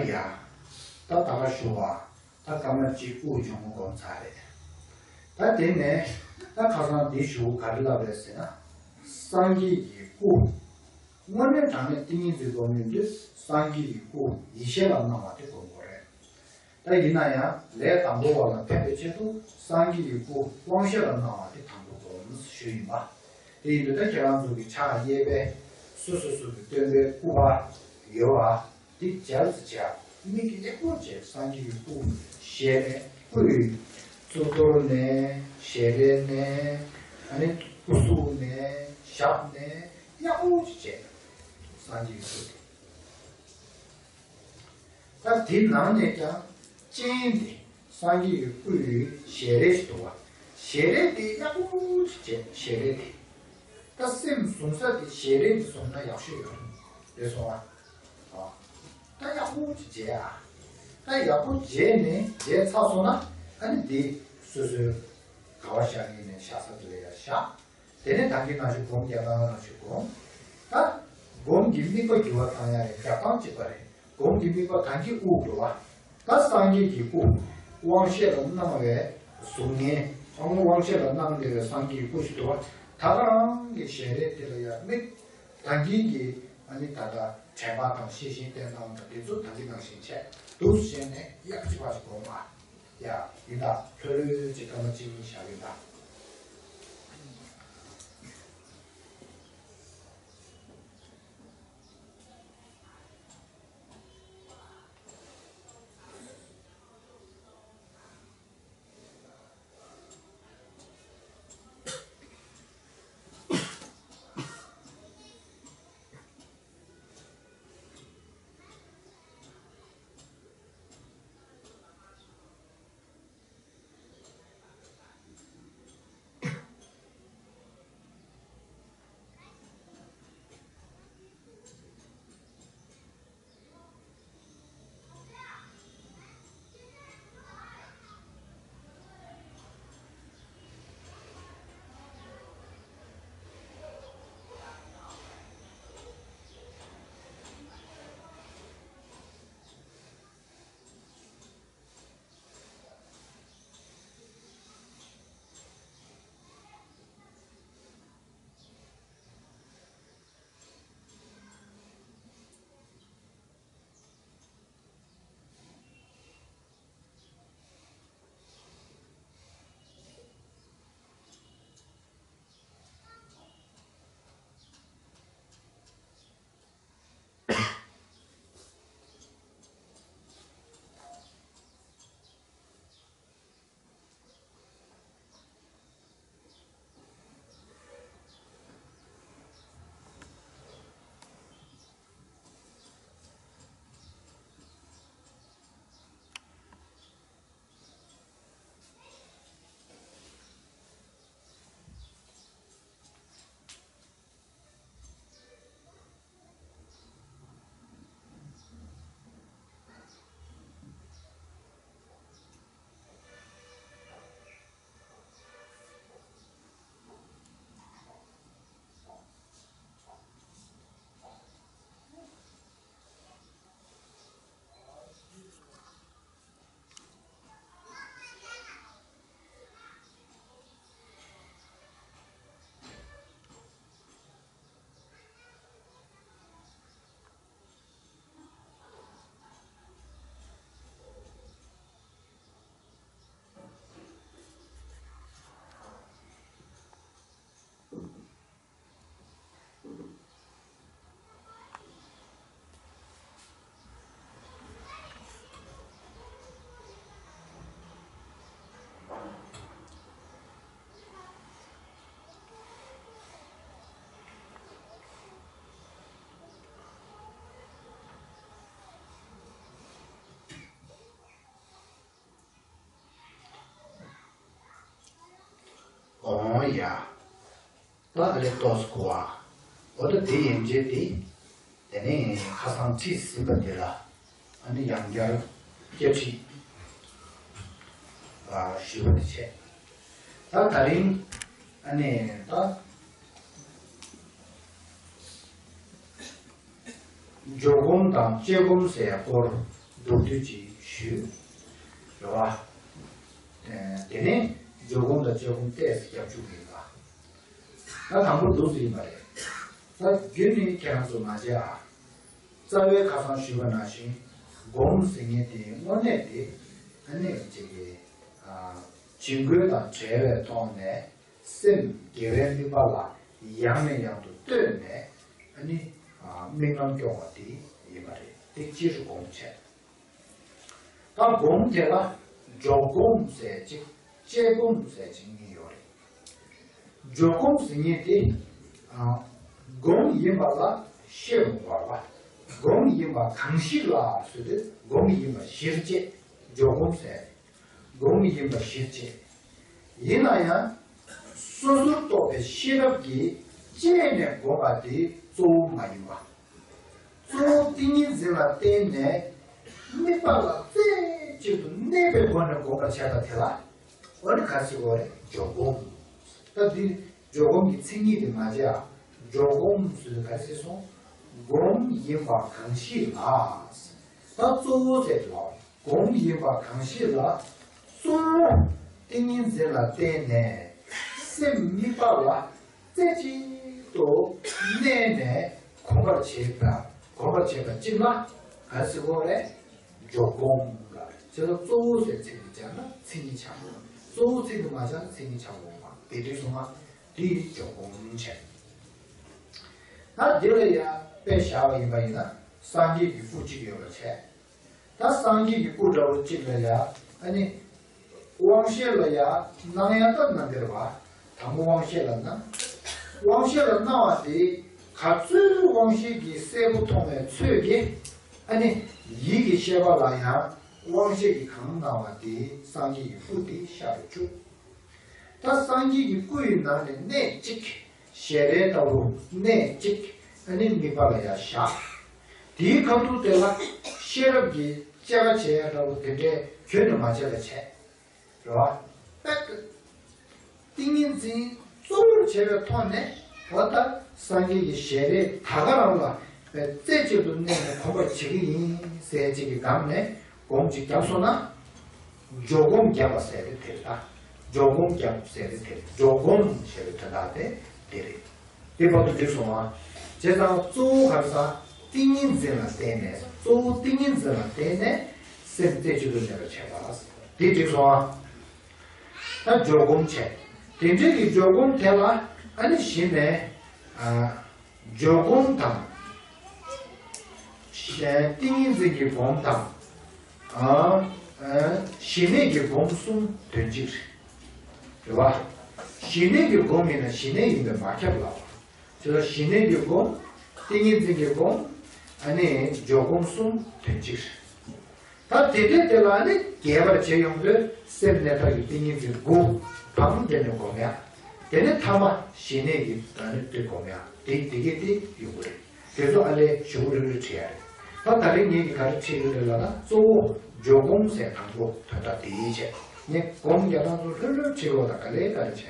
ཡ། ད་ད་ག་ཞུ་བ། ད་སྐར་མ་གཅིག་དབུགས་འབྱུང་བ་སྒོམ་ཚར་རེད། ད་དེ་ནས་ད་ཁ་སང་འདི་ཞུ་ག་རེ་ལབ་རེད་ཟེར་ན། སངས་རྒྱས་ཀྱི་སྐུ། དངོས་གནས་དྲང་གནས་ཏིང་ངེ་འཛིན་སྒོམ་ཡོང་དུས་སངས་རྒྱས་ཀྱི་སྐུ་ཡེ་ཤེས་ལ་སྣང་བ་དེ་སྒོམ་དགོས་རེད། ད་ཡིན་ན་ཡང་ལས་དང་པོ་བ་ལ་ཕན་པའི་ཆེད་དུ་སངས་རྒྱས་ཀྱི་སྐུ་དབང་ཤེས་ལ་སྣང་བ་དེ་དང་པོ་སྒོམ་ཞུས་ཡིན་པ། དེ་ཡིན་དུས་ད་ཁྱེད་རང་ཚོ་གི་ཕྱག་གཡས་པས་སོ་སོ་སོ་གི་སྟོན་པའི་སྐུ་པར་ཡོད་པ། འདི་མཇལ་ཙམ་བྱས། མིག་གིས་ཡག་པོ་བྱས། སངས་རྒྱས་ཀྱི་སྐུ་ཞལ་ནས། སྐུ་ཡི་གཙུག་ཏོར་ནས། ཞལ་རས་ནས། ཨ་ནི་སྐུ་གཟུགས་ནས། ཞབས་ནས། ཡག་པོ་བྱས། སངས་རྒྱས་ཀྱི་སྐུ་དེ། ད་དེ་ནང་ནས་ཀྱང་སྤྱན་དེ་སངས་རྒྱས་ཀྱི་སྐུ་ཡི་ཞལ་རས་ཤིག་འདུག་བ། ཞལ་རས་དེ་ཡག་པོ་ཅིག་བྱས། ཞལ་རས་དེ། ད་སེམས་བཟུང་ས་དེ་ཞལ་རས་དེ་བཟུང་ན་ཡག་ཤོས་ཡོད་རེད་སོང་བ། ཨ། ད་ཡག་པོ་ཅིག་བྱས་ཨ། ད་ཡག་པོ་བྱས་ནས་བྱས་ཚར་སོང་ན་ཨ་ནི་དེ་སོ་སོའི་ག་བ་བཞག་ཡིན་ནས་བཞག་ས་དེ་ལ་ཡར་བཞག་དེ་ནས་ད་གིན་ནང་བཞིན་སྒོམ་རྒྱག་སྟངས་ནང་བཞིན་སྒོམ། ད་སྒོམ་གྱི་དམིགས་པ་འགྱུར་བ་བཏང་ཡ་རེད། རྒྱག་སྟངས་གཅིག་པ་རེད། སྒོམ་གྱི་དམིགས་པ་ད་གིན་དབུགས་འགྲོ་བ། ད་སངས་རྒྱས་ཀྱི་སྐུ། དབང་ཤེས་ལ་སྣང་བའི་གཟུགས་བརྙན། དབང་དབང་ཤེས་ལ་སྣང་བསྡད་པའི་སངས་རྒྱས་ཀྱི་སྐུ་ཞིག་འདུག་བ། ད་ག་རང་གི་ཞལ་རས་དེ་ལ་ཡར་དམིགས། ད་གིན་གྱི་ཨ་ནི་ད་ལྟ་དྲན་པ་དང་ཤེས་བཞིན་བསྟེན་སྟངས་དང་དེ་ཚོ་ད་གིན་ནང་བཞིན་བྱས། འདུག་བྱས་ནས་ཡར་གཅིག་པ་ཞིག་སྒོམ་པ། ཡ། ཡིན་ད། ལྷོད་ལྷོད་ཅིག་སྐར་མ་གཅིག་གཉིས་བཞག་ཡིན་ད། ཨོ་ཡ། ད་ཨ་ལེ་ཏོག་ཙམ་གོ་བ། འོ་ད་དེ་ཡན་ཆད་དེ། དེ་ནས་ཁ་སང་ཁྲིད་ཟིན་པ་དེ་ལ་ཨ་ནི་ཡང་བསྐྱར་བསྐྱར་ཁྲིད་ཞུ་བ་དེ་བྱས། ད་ད་རིང་ཨ་ནི་ད་སྦྱོར་སྒོམ་དང་དཔྱད་སྒོམ་ཟེར་ཡ་སྐོར། མདོར་བསྡུས་ཅིག་ཞུས། རེད་བ། དེ་ནས་འཇོག་སྒོམ་དང་དཔྱད་སྒོམ་ཏོག་ཙམ་རྒྱབ་བཅུག་གི་ཡིན་པ། ད་དང་པོ་འདུག་ཟེར་ཡིན་པ་རེད། ད་རྒྱུན་ནས་ཁྱེད་རང་ཚོ་མ་བརྗེད་ཨ། རྩ་བའི་ཁ་སང་ཞུས་པ་ནང་བཞིན་སྒོམ་ཟེར་མཁན་དེ་དངོས་གནས་དེ་ཨ་ནི་ཅིག་གི་ཨ། བྱིང་རྒོད་དང་བྲལ་བའི་ཐོག་ནས་སེམས་དགེ་བའི་དམིགས་པ་ལ་ཡང་ནས་ཡང་དུ་ལྟོས་ནས་ཨ་ནི་ཨ། དམིགས་རྣམ་སྐྱོང་བ་དེ་ཡིན་པ་རེད། དེ་སྤྱིར་སྒོམ་བྱས། ད་སྒོམ་དེ་ལ་འཇོག་སྒོམ་ཟེར་ཅིག་དཔྱད་སྒོམ་ཟེར་ཅིག་གཉིས་ཡོད་རེད། འཇོག་སྒོམ་ཟེར་མཁན་དེ། ཨ། སྒོམ་ཡིན་པ་ལ་ཤེས་རུ་བ་བ། སྒོམ་ཡིན་པ་གང་ཞིག་ལ་ཟེར་དུས་སྒོམ་ཡིན་པ་གཞིར་བཅས་འཇོག་སྒོམ་ཟེར། སྒོམ་ཡིན་པ་གཞིར་བཅས། ཡིན་ན་ཡང་། སོ་སོར་རྟོག་པའི་ཤེས་རབ་ཀྱིས་དཔྱད་ནས་སྒོམ་པ་དེ་གཙོ་བོ་མ་ཡིན་པ། གཙོ་བོ་ཏིང་ངེ་འཛིན་ལ་བརྟེན་ནས་དམིགས་པ་ལ་རྩེ་གཅིག་ཏུ་གནས་པའི་སྒོ་ནས་སྒོམ་པར་བྱེད་པ་དེ་ལ་འོ་ན་ག་ཟེར་དགོས་རེད། འཇོག་སྒོམ། ད་འདི་འཇོག་སྒོམ་གྱི་མཚན་ཉིད་དེ་མ་བརྗེད་ཨ། འཇོག་སྒོམ་ཟེར་དུས་ག་རེ་ཟེར་སོང་། སྒོམ་ཡིན་པ་གང་ཞིག་ལ། ད་གཙོ་བོ་ཟེར་དུས་ལ། སྒོམ་ཡིན་པ་གང་ཞིག་ལ། གཙོ་བོ་ཏིང་ངེ་འཛིན་ལ་བརྟེན་ནས་སེམས་དམིགས་པ་ལ་རྩེ་གཅིག་ཏུ་གནས་ནས་གོམས་པར་བྱེད་པ། གོམས་པར་བྱེད་པ་གཅིག་ལ་ག་རེ་ཟེར་དགོས་རེད། འཇོག་སྒོམ་ལ་བྱས་ཙང་གཙོ་བོ་ཟེར་ཚིག་འདི་སྦྱར་ན་མཚན་ཉིད་ཆགས་འགྲོ། གཙོ་བོ་ཚིག་འདི་མ་སྦྱར་ན་མཚན་ཉིད་ཆགས་འགྲོ་མ་དེ་འདྲ་སོང་ང་འདི་འཇོག་སྒོམ་བྱས། ད་འདི་ལ་ཡང་དཔེ་བཞག་པ་ཡིན་པ་ཡིན་ན་སངས་རྒྱས་ཀྱི་སྐུ་གཅིག་ཡོད་པ་བྱས། ད་སངས་རྒྱས་ཀྱི་སྐུ་འདྲ་བོ་གཅིག་ལ་ཡ་ཨ་ནི། དབང་ཤེས་ལ་ཡ་སྣང་ཡ་ད་སྣང་གི་རེད་བ། དང་པོ་དབང་ཤེས་ལ་སྣང་། དབང་ཤེས་ལ་སྣང་བ་དེ་ག་ཚོད་དབང་ཤེས་ཀྱིས་གསལ་པོ་མཐོང་བའི་ཚོད་ཀྱིས་ཨ་ནི་ཡིད་ཀྱི་ཤེས་པ་ལ་ཡང་དབང་ཤེས་ཀྱིས་གང་སྣང་བ་དེ་སངས་རྒྱས་ཀྱི་སྐུ་དེ་ཤར་དུ་བཅུག་ད་སངས་རྒྱས་ཀྱི་སྐུ་ཡི་ནང་ནས་གནས་གཅིག་ཞལ་རས་ལྟ་བུ་གནས་གཅིག་ཨ་ནི་དམིགས་པ་ལ་ཡང་བཞག་དེའི་ཁ་ཐུག་དེ་ལ་ཤེས་རབ་ཀྱིས་དཔྱད་པ་བྱེད་ཡ་འདྲ་བོ་དེ་འདྲའི་ཁྱོན་ནས་མ་བྱས་པ་བྱས། རེད་བ། ཏིང་ངེ་འཛིན་གཙོ་བོར་བྱས་པའི་ཐོག་ནས་འོ་ད་སངས་རྒྱས་ཀྱི་ཞལ་རས་ད་ག་རང་ལ་རྩེ་གཅིག་ཏུ་གནས་ནས་གོམས་པར་བྱེད་ཀྱི་ཡིན་ཟེར་ཅིག་གི་སྒང་ནས་སྒོམ་ཅིག་བརྒྱབ་སོང་ན། འཇོག་སྒོམ་བརྒྱབ་པ་ཟེར་དེ་དེ་རེད་ད། འཇོག་སྒོམ་བརྒྱབ་ཟེར་དེ་དེ་རེད། འཇོག་སྒོམ་ཞེས་པའི་དོན་དག་དེ་དེ་རེད། དེ་བར་དུ་འགྲིག་སོང་ང་། བྱས་ཙང་གཙོ་བོ་ག་རེ་ཟ། ཏིང་ངེ་འཛིན་ལ་བརྟེན་ནས་གཙོ་བོ་ཏིང་ངེ་འཛིན་ལ་བརྟེན་ནས་སེམས་རྩེ་གཅིག་ཏུ་གནས་པར་བྱེད་པ། དེ་འགྲིག་སོང་ང་། ད་འཇོག་སྒོམ་བྱས། དེ་འདྲའི་གི་འཇོག་སྒོམ་དེ་ལ་ཨ་ནི་གཞི་ནས་ཨ། འཇོག་སྒོམ་དང་། ཏིང་ངེ་འཛིན་གྱི་སྒོམ་དང་། ཨ། ཨ། ཞི་གནས་ཀྱི་སྒོམ་གསུམ་དོན་གཅིག་རེད། རེད་བ། ཞི་གནས་ཀྱི་སྒོམ་ཡིན་ན་ཞི་གནས་ཡིན་པས་མ་ཁྱབ་ལ། དེ་ལ་ཞི་གནས་ཀྱི་སྒོམ། ཏིང་ངེ་འཛིན་གྱི་སྒོམ། ཨ་ནི་འཇོག་སྒོམ་གསུམ་དོན་གཅིག་རེད། ད་དེ་འདྲའི་དེ་ལ་ནི་རྒྱས་པར་བྱེད་ཡོང་དུས་སེམས་གནས་མཐའ་ཡི་ཏིང་ངེ་འཛིན་དགུ་བམ་དེ་ནས་སྒོམ་ཡ། དེ་ནས་ཐ་མ་ཞི་གནས་ཀྱི་ཨ་ནི་དེ་སྒོམ་ཡ་དེ་དེ་གས་དེ་ཡོང་གི་རེད། དེ་ཚོ་ཨ་ལས་ཞུ་ལྷོད་ལྷོད་བྲིས་ཡ་རེད། ད་ད་རེས་ངེད་ཀྱིས་ག་རེ་བྲིས་ཡོད་རེད་ལབ་ན་གཙོ་བོ་འཇོག་སྒོམ་ཟེར་དང་པོ་དོན་དག་དེ་བྱས། ངས་སྒོམ་རྒྱག་སྟངས་ཚོ་ལྷོད་ལྷོད་བྲིས་ཡོད། ད་ག་ལེ་ག་ལེ་བྱས།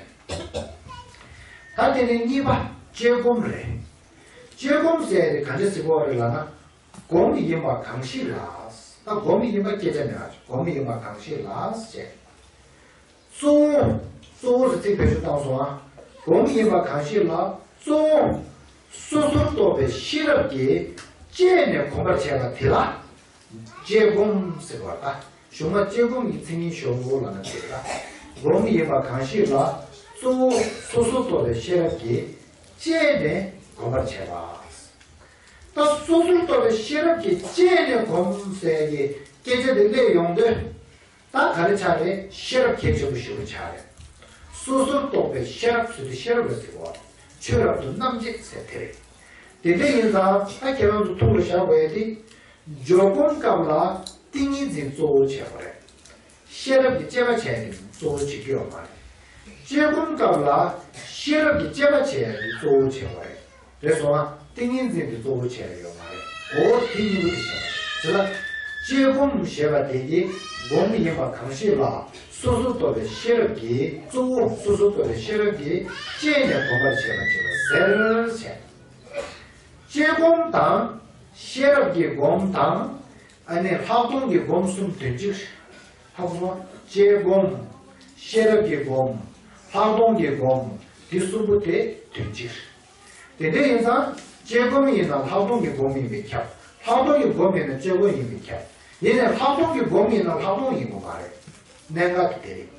ད་དེ་ནས་གཉིས་པ་དཔྱད་སྒོམ་རེད། དཔྱད་སྒོམ་ཟེར་དེ་ག་འདྲ་ཟེར་དགོས་རེད་ལབ་ན། སྒོམ་ཡིན་པ་གང་ཞིག་ལ། ད་སྒོམ་ཡིན་པ་སྐད་ཆ་མེད་པ། སྒོམ་ཡིན་པ་གང་ཞིག་ལ་ཞེས། གཙོ་བོ། གཙོ་བོ་ཟེར་ཚིག་བེད་སྤྱོད་བཏང་སོང་ང་། སྒོམ་ཡིན་པ་གང་ཞིག་ལ་གཙོ་བོ། སོ་སོར་རྟོག་པའི་ཤེས་རབ་ཀྱིས་དཔྱད་ནས་གོམས་པར་བྱས་པ་དེ་ལ། དཔྱད་སྒོམ་ཟེར་བ་ད། གཞུང་ལ་དཔྱད་སྒོམ་གྱི་མཚན་ཉིད་ཤོག་བུ་ལ་ན་ཟེར་ད། སྒོམ་ཡིན་པ་གང་ཞིག་ལ་གཙོ་བོ་སོ་སོར་རྟོག་པའི་ཤེས་རབ་ཀྱིས་དཔྱད་ནས་གོམས་པར་བྱས་པ། ད་སོ་སོར་རྟོག་པའི་ཤེས་རབ་ཀྱིས་དཔྱད་ནས་གོམས་ཟེར་གྱི་སྐད་ཆ་དེ་སླེབས་ཡོང་དུས། ད་ག་རེ་ཆགས་རེད། ཤེས་རབ་གལ་ཆེན་པོ་ཞེ་པོ་ཆགས་རེད། སོ་སོར་རྟོག་པའི་ཤེས་རབ་ཟེར་དུས་ཤེས་རབ་ལ་ཟེར་བ། ཆོས་རབ་ཏུ་རྣམ་འབྱེད་ཟེར་དེ་རེད། དེ་འདྲ་ཡིན་ཙང་ད་ཁྱེད་རང་ཚོ་ཐུགས་ལ་བཞག་དགོས་ཡ་དེ། འཇོག་སྒོམ་སྐབས་ལ་ཏིང་ངེ་འཛིན་གཙོ་བོ་བྱས་པ་རེད། ཤེས་རབ་ཀྱི་དཔྱད་པ་བྱས་ནས་གཙོ་བོ་བྱེད་རྒྱུ་ཡོད་མ་རེད། དཔྱད་སྒོམ་སྐབས་ལ་ཤེས་རབ་ཀྱི་དཔྱད་པ་བྱས་ཡ་དེ་གཙོ་བོ་བྱས་པ་རེད། རེད་སོང་ང་། ཏིང་ངེ་འཛིན་དེ་གཙོ་བོ་བྱས་ཡོད་མ་རེད། འོ་དེ་གཉིས་པོ་དེ་བྱས་པ་རེད། དེ་ལ་དཔྱད་སྒོམ་ཞེས་པ་དེ་གིས་སྒོམ་ཡིན་པ་གང་ཞིག་ལ་སོ་སོར་རྟོག་པའི་ཤེས་རབ་ཀྱིས་གཙོ་བོ་སོ་སོར་རྟོག་པའི་ཤེས་རབ་ཀྱིས་དཔྱད་ནས་གོམས་པར་བྱས་པ་ཅིག་ལ་ཟེར་བྱས། དཔྱད་སྒོམ་དང་ཤེས་རབ་ཀྱི་སྒོམ་དང་ ཨ་ནི་ལྷག་མཐོང་གི་སྒོམ་གསུམ་དོན་གཅིག་ཧ་གོ་སོང་། དཔྱད་སྒོམ། ཤེས་རབ་ཀྱི་སྒོམ། ལྷག་མཐོང་གི་སྒོམ། འདི་གསུམ་པོ་དེ་དོན་གཅིག་དེ་འདྲ་ཡིན་ཙང་། དཔྱད་སྒོམ་ཡིན་ན་ལྷག་མཐོང་གི་སྒོམ་ཡིན་པས་ཁྱབ། ལྷག་མཐོང་གི་སྒོམ་ཡིན་ན་དཔྱད་སྒོམ་ཡིན་པས་ཁྱབ། ཡིན་ནའི་ལྷག་མཐོང་གི་སྒོམ་ཡིན་ན་ལྷག་མཐོང་ཡིན་དགོས་མ་རེད། གནད་འགག་དེ་རེད།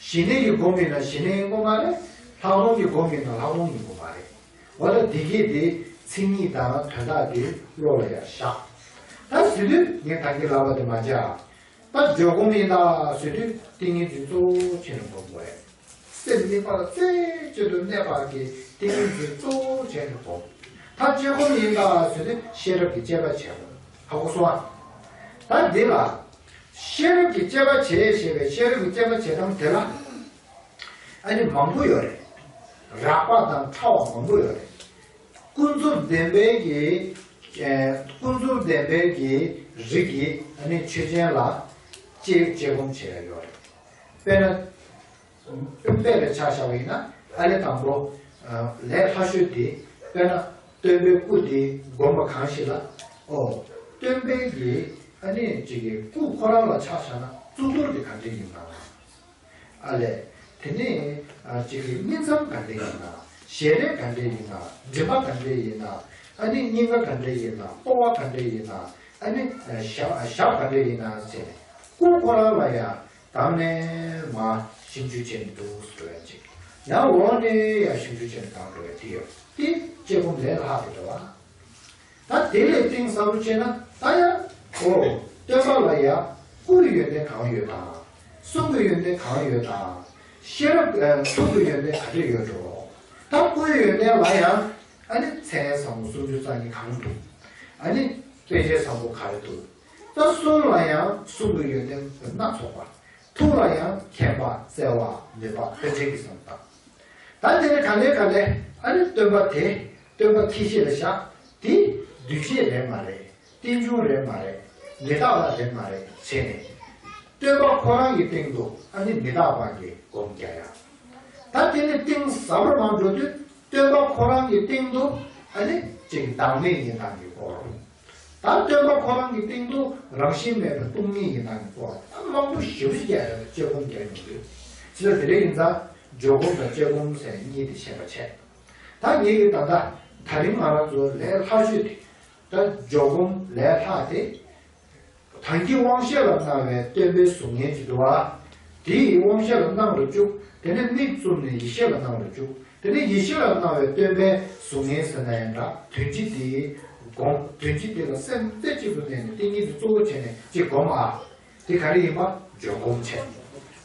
ཞི་གནས་ཀྱི་སྒོམ་ཡིན་ན་ཞི་གནས་ཡིན་དགོས་མ་རེད། ལྷག་མཐོང་གི་སྒོམ་ཡིན་ན་ལྷག་མཐོང་ཡིན་དགོས་མ་རེད། འོ་ད་འདི་གས་དེ་མཚན་ཉིད་དང་དོན་དག་དེ་བློ་ལ་ཡར་བཞག་ད་ཟེར་དུས་ངས་ད་གིན་ལབ་པ་དེ་མ་བྱ། ད་འཇོག་སྒོམ་ཡིན་ད་ཟེར་དུས་ཏིང་ངེ་འཛིན་གཙོ་བོ་བྱས་ནས་སྒོམ་དགོས་རེད། སེམས་དམིགས་པ་ལ་རྩེ་གཅིག་ཏུ་གནས་པ་གི་ཏིང་ངེ་འཛིན་གཙོ་བོ་བྱས་ནས་སྒོམ། ད་དཔྱད་སྒོམ་ཡིན་ད་ཟེར་དུས་ཤེས་རབ་ཀྱི་དཔྱད་པ་བྱེད་དགོས། ཧ་གོ་སོང་ཨ། ད་འདི་ལ། ཤེས་རབ་ཀྱི་དཔྱད་པ་བྱེད་ཞེས་པའི་ཤེས་རབ་ཀྱི་དཔྱད་པ་བྱེད་སྟངས་དེ་ལ། ཨ་ནི་མང་པོ་ཡོད་རེད། རགས་པ་དང་ཕྲ་བ་མང་པོ་ཡོད་རེད། ཀུན་རྫོབ་བདེན་པའི་གི་ཨེ། ཀུན་རྫོབ་བདེན་པའི་གི་རིགས་ཀྱི་ཨ་ནི་ཆོས་ཅན་ལ་དཔྱད་དཔྱད་སྒོམ་བྱེད་ཡ་ཡོད་རེད། དཔེར་ན། སྤུན་པའི་ལ་ཆ་བཞག་པ་ཡིན་ན་ཨ་ནི་དང་པོ། ལས་སླ་ཤོས་དེ་དཔེར་ན་སྟོན་པའི་སྐུ་དེ་བསྒོམ་པ་གང་ཞིག་ལ། ཨོ། སྟོན་པའི་གི་ཨ་ནི་ཅིག་གི་སྐུ་ཁོ་རང་ལ་ཆ་བཞག་ན་གཙུག་ཏོར་དེ་ག་འདྲ་ཡིན་ན། ཨ་ལས། དེ་ནས་ཨ་ཅིག་གི་སྨིན་མཚམས་ག་འདྲ་ཡིན་ན། ཞལ་རས་ག་འདྲ་ཡིན་ན། མགྲིན་པ་ག་འདྲ་ཡིན་ན། ཨ་ནི་སྙིང་ག་ག་འདྲ་ཡིན་ན། ལྟོ་བ་ག་འདྲ་ཡིན་ན། ཨ་ནི་ཨ་ཞབས་ཞབས་ག་འདྲ་ཡིན་ན་ཟེར་ནས་སྐུ་ཁོ་རང་ལ་ཡང་དང་ནས་མར་ཞིབ་འཇུག་བྱས་ནས་འདུག་ཟེར་བ་ཅིག་ཡང་འོག་ནས་ཡང་ཞིབ་འཇུག་བྱས་ནས་གང་འགྲོ་བའི་དེ་ཡོད། དེ་དཔྱད་སྒོམ་ལས་ལྷག་ཏུ་འགྲོ་བ། ད་དེ་ལས་གཏིང་ཟབ་རུ་བྱས་ན་ད་ཡང་། ཨོ། སྟོན་པ་ལ་ཡང་སྐུ་ཡི་ཡོན་ཏན་གང་ཡོད་དང་། གསུང་གི་ཡོན་ཏན་གང་ཡོད་དང་། ཤེས་རབ་ཨ་ཐུགས་ཀྱི་ཡོན་ཏན་ག་འདྲ་ཡོད་འགྲོ། ད་སྐུ་ཡི་ཡོན་ཏན་ལ་ཡང་། ཨ་ནི་མཚན་བཟང་པོ་སུམ་ཅུ་རྩ་གཉིས་གང་འདུག་ཨ་ནི་དཔེ་བྱད་བཟང་པོ་ག་རེ་འདུག་ད་གསུང་ལ་ཡང་གསུང་གི་ཡོན་ཏན་སྣ་ཚོགས་པ། ཐུགས་ལ་ཡང་མཁྱེན་པ་བརྩེ་བ་ནུས་པ་དཔེ་བྱད་ཀྱི་བསམ་སྟངས། ད་དེ་ནི་ག་ལེ་ག་ལེ་ཨ་ནི་སྟོན་པ་དེ་སྟོན་པ་ཁྱད་ཆོས་ལ་བཞག་དེ་འདུས་བྱས་རེད་མ་རེད། རྟེན་འབྱུང་རེད་མ་རེད། མི་རྟག་པ་རེད་མ་རེད་བྱས་ནས། སྟོན་པ་ཁོ་རང་གི་སྟེང་དུ་ཨ་ནི་མི་རྟག་པ་གི་སྒོམ་རྒྱག་ཡ། ད་དེ་ནི་གཏིང་ཟབ་རུ་མར་འགྲོ་དུས་སྟོན་པ་ཁོ་རང་གི་སྟེང་དུ་ཨ་ནི་ཅིག་བདག་མེད་ཡིན་སྟངས་ཀྱི་སྐོར། ད་སྟོན་པ་ཁོ་རང་གི་སྟེང་དུ་རང་བཞིན་མེད་པའི་སྟོང་ཉིད་ཡིན་སྟངས་ཀྱི་སྐོར་ད་མང་པོ་ཞེ་པོ་ཅིག་རྒྱག་ཡོད་དཔྱད་སྒོམ་རྒྱག་ཡོང་དུས། ཅི་ལ་དེ་འདྲ་ཡིན་ཙང་འཇོག་སྒོམ་དང་དཔྱད་སྒོམ་ཟེར་གཉིས་དེ་ཤེས་པ་བྱས། ད་ངེད་ཀྱི་ད་ལྟ་དེ་རིང་ང་རང་ཚོ་ལས་སླ་ཤོས་དེ། ད་འཇོག་སྒོམ་ལས་སླ་དེ། དང་གི་དབང་ཤེས་ལ་སྣང་བའི་སྟོན་པའི་གཟུགས་བརྙན་ཅིག་འདུག་བ། དེ་ཡི་དབང་ཤེས་ལ་སྣང་རུ་བཅུག་དེ་ནས་མིག་བཙུམ་ནས་ཡིད་ཤེས་ལ་སྣང་རུ་བཅུག་དེ་ནས་ཡིད་ཤེས་ལ་སྣང་བའི་སྟོན་པའི་གཟུགས་བརྙན་ཟེར་ན་ཡང་འདྲ། དོན་སྤྱི་དེའི་སྒོམ། དོན་སྤྱི་དེ་ལ་སེམས་རྩེ་གཅིག་ཏུ་གནས་ནས་ཏིང་ངེ་འཛིན་གཙོ་བོ་བྱས་ནས་ཅིག་སྒོམ་ཨ། དེ་ག་རེ་ཡིན་པ་འཇོག་སྒོམ་བྱས།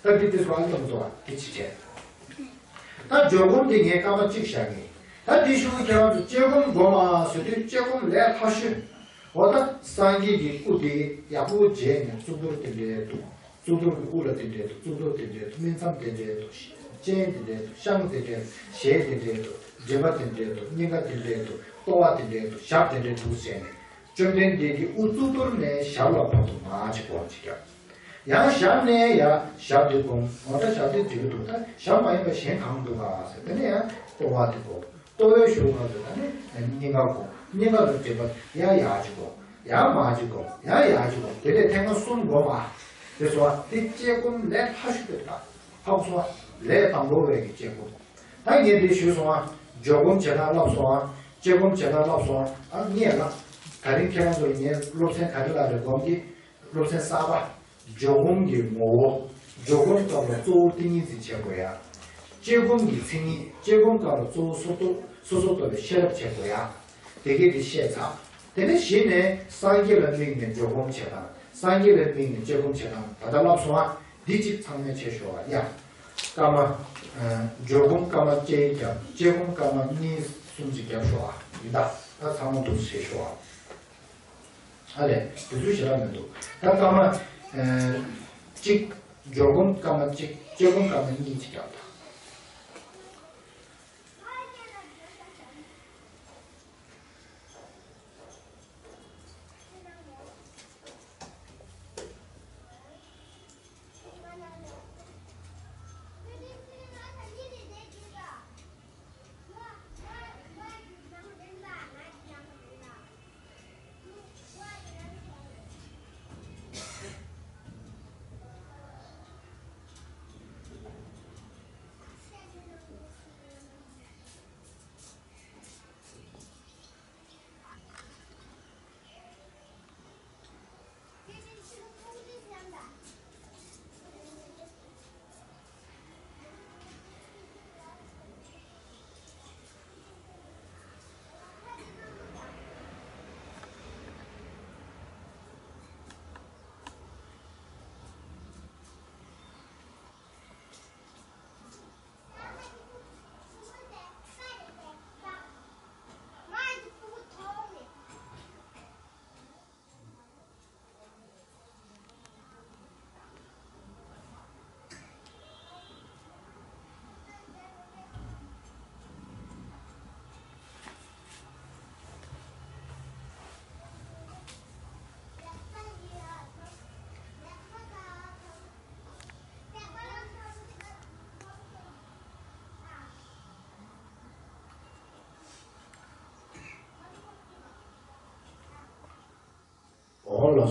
ད་འདི་དེ་སོ་ཨ་ཙམ་བཟོ་བ་དེ་ཅི་བྱས། ད་འཇོག་སྒོམ་དེ་ངས་སྐར་མ་གཅིག་བཞག་ངེས། ད་དེ་གཞུག་གི་ཁྱེད་རང་ཚོ་དཔྱད་སྒོམ་སྒོམ་ཨ་ཟེར་དུས་དཔྱད་སྒོམ་ལས་སླ་ཤོས། འོ་ད་སངས་རྒྱས་ཀྱི་སྐུ་དེ་ཡག་པོ་མཇལ་ནས་གཙུག་ཏོར་དེ་འདྲའི་འདུག་གཙུག་ཏོར་གྱི་དབུ་ལ་དེ་འདྲའི་འདུག་གཙུག་ཏོར་དེ་འདྲའི་འདུག་སྨིན་མཚམས་དེ་འདྲའི་འདུག་སྤྱན་དེ་འདྲའི་འདུག་ཤངས་དེ་འདྲའི་འདུག་ཞལ་དེ་འདྲའི་འདུག་མགྲིན་པ་དེ་འདྲའི་འདུག་སྙིང་ག་དེ་འདྲའི་འདུག་ལྟོ་བ་དེ་འདྲའི་འདུག་ཞབས་དེ་འདྲའི་འདུག་ཟེར་ནས། བཅོམ་ལྡན་འདས་ཀྱི་དབུ་གཙུག་ཏོར་ནས་ཞབས་ལ་བར་དུ་མར་ཅིག་སྒོམ་ཅིག་བརྒྱབ། ཡང་ཞབས་ནས་ཡར་ཞབས་དེ་བསྒོམ། འོ་ད་ཞབས་དེ་འགྲིག་གི་འདུག་ད་ཞབས་མ་ཡིན་པ་གཞན་གང་འདུག་ག་ཟེར། དེ་ནས་ཡང་ལྟོ་བ་དེ་བསྒོམ། ལྟོ་བའི་གཞུག་ལ་ཟེར་ད་ནི་སྙིང་ག་བསྒོམ། སྙིང་ག་ལ་འགྲིག་པ་ཡང་ཡར་ཅིག་བསྒོམ། ཡང་མར་ཅིག་བསྒོམ། ཡང་ཡར་ཅིག་བསྒོམ། དེ་ལས་ཐེངས་མ་གསུམ་བསྒོམ་ཨ། དེ་སོང་ཨ། དེ་དཔྱད་སྒོམ་ལས་སླ་ཤོས་དེ་ད། ཧ་གོ་སོང་ཨ། ལས་དང་པོ་བའི་གི་དཔྱད་སྒོམ། ད་ངས་འདི་ཞུས་སོང་ཨ། འཇོག་སྒོམ་བྱེད་སྟངས་བསླབས་སོང་ཨ། དཔྱད་སྒོམ་བྱེད་སྟངས་བསླབས་སོང་ཨ། ཨ་ངས་ལ། ད་རིང་ཁྱེད་རང་ཚོ་ལ་ངས་སློབ་ཚན་ག་རེ་ལ་རེ་སྒོམ་གྱི། སློབ་ཚན་གསར་པ། འཇོག་སྒོམ་གྱི་ངོ་བོ། འཇོག་སྒོམ་སྐབས་ལ་གཙོ་བོ་ཏིང་ངེ་འཛིན་བྱེད་དགོས་ཡ། དཔྱད་སྒོམ་གྱི་མཚན་ཉིད། དཔྱད་སྒོམ་སྐབས་ལ་གཙོ་བོ་སོ་སོ་སོ་སོ་ལྟ་བུའི་ཤེས་རབ་བྱེད་དགོས་ཡ། དེ་གས་དེ་བཤད་ཚར། དེ་ནས་གཞི་ནས་སངས་རྒྱས་ལ་དམིགས་ནས་འཇོག་སྒོམ་བྱེད་སྟངས། སངས་རྒྱས་ལ་དམིགས་ནས་དཔྱད་སྒོམ་བྱེད་སྟངས་ད་ལྟ་བསླབས་སོང་ཨ། འདི་གཅིག་ཚང་མས་བྱེད་ཤོག་ཨ་ཡ། སྐར་མ། འཇོག་སྒོམ་སྐར་མ་གཅིག་བརྒྱབ། དཔྱད་སྒོམ་སྐར་མ་གཉིས་གསུམ་ཅིག་བརྒྱབ་ཤོག་ཨ། ཡིན་ད། ད་ཚང་མ་འདུག་བྱེད་ཤོག་ཨ། ཨ་ལས། དེ་ཚོ་ཞེ་དྲག་མི་འདུག་ད་སྐར་མ། གཅིག་འཇོག་སྒོམ་སྐར་མ་གཅིག་དཔྱད་སྒོམ་སྐར་མ་གཉིས་ཅིག་བརྒྱབ་ད།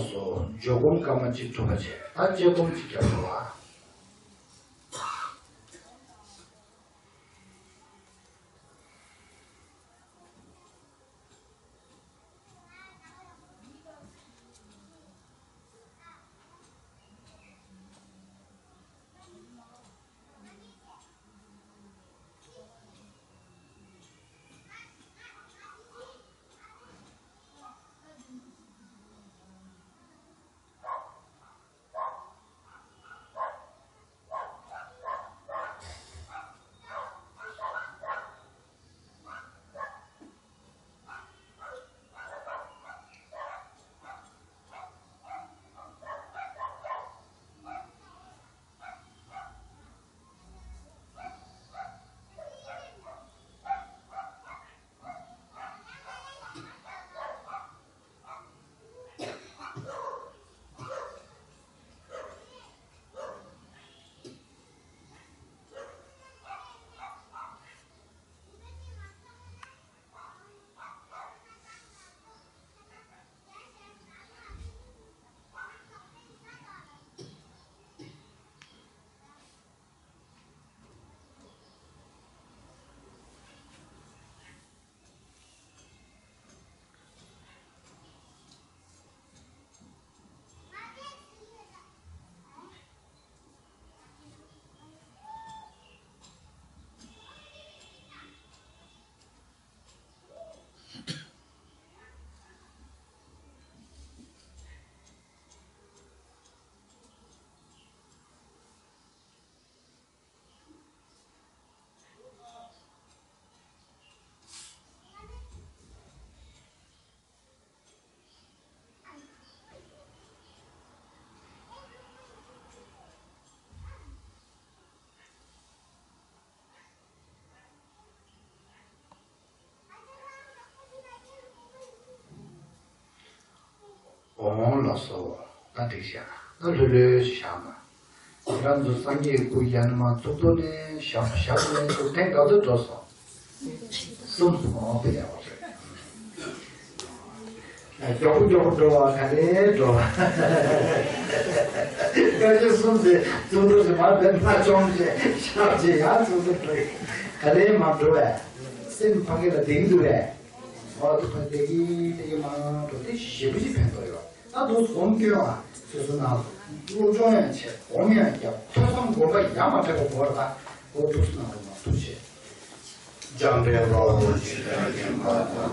སོ། འཇོག་སྒོམ་སྐར་མ་གཅིག་གྲུབ་པ་བྱས། ད་དཔྱད་སྒོམ་གཅིག་རྒྱབ་འགྲོ་བ། འོང་ལགས་སོ། ད་འགྲིག་ཤག་ད་ལྷོད་ལྷོད་ཞིག་བཞག་ན། ཁྱེད་རང་ཚོ་སངས་རྒྱས་སྐུ་ཡ་ནི་མ་ཚུགས་ཐོག་ནས་ཞབས་ཞབས་ནས་ཚུགས་ཐེངས་ག་ཚོད་འགྲོ་སོང་། གསུམ། འོ་དེ་ཡག་པོ་རེད། མགྱོགས་པོ་མགྱོགས་པོ་འགྲོ་བ་ག་ནས་འགྲོ་བ། སྐད་ཆ་གསུམ་ཟེར་ཚུགས་འགྲོ་ཟེར་མར་བས་མ་བཅོམ་ཞེས་ཞབས་ཀྱིས་ཡང་ཚུགས་འགྲོ་ག་ལེ་མ་འགྲོ་བས། སེམས་ཕ་གི་ལ་ལྡིང་འདུག་བས། འོ་དེ་ཕ་བདེ་གི་བདེ་གི་མ་འགྲོ་དེ་ཞེ་པོ་ཅིག་ཕན་ཐོགས་ཡོད། ད་དུང་སྒོམ་སྐྱོན་ཨ་སོ་སོ་ནང་སློབ་སྦྱོང་ཡང་བྱེད། སྒོམ་ཡང་རྒྱབ། ཐོས་བསམ་སྒོམ་པ་ཡང་མ་བྲལ་བ་དགོས་ར། ད་འོ་ཐུགས་སུ་ནང་དུ་མ་ཐུགས་བྱེད། འཇམ་དཔལ་དཔའ་བོས་ཇི་ལྟར་མཁྱེན་པ་དང་།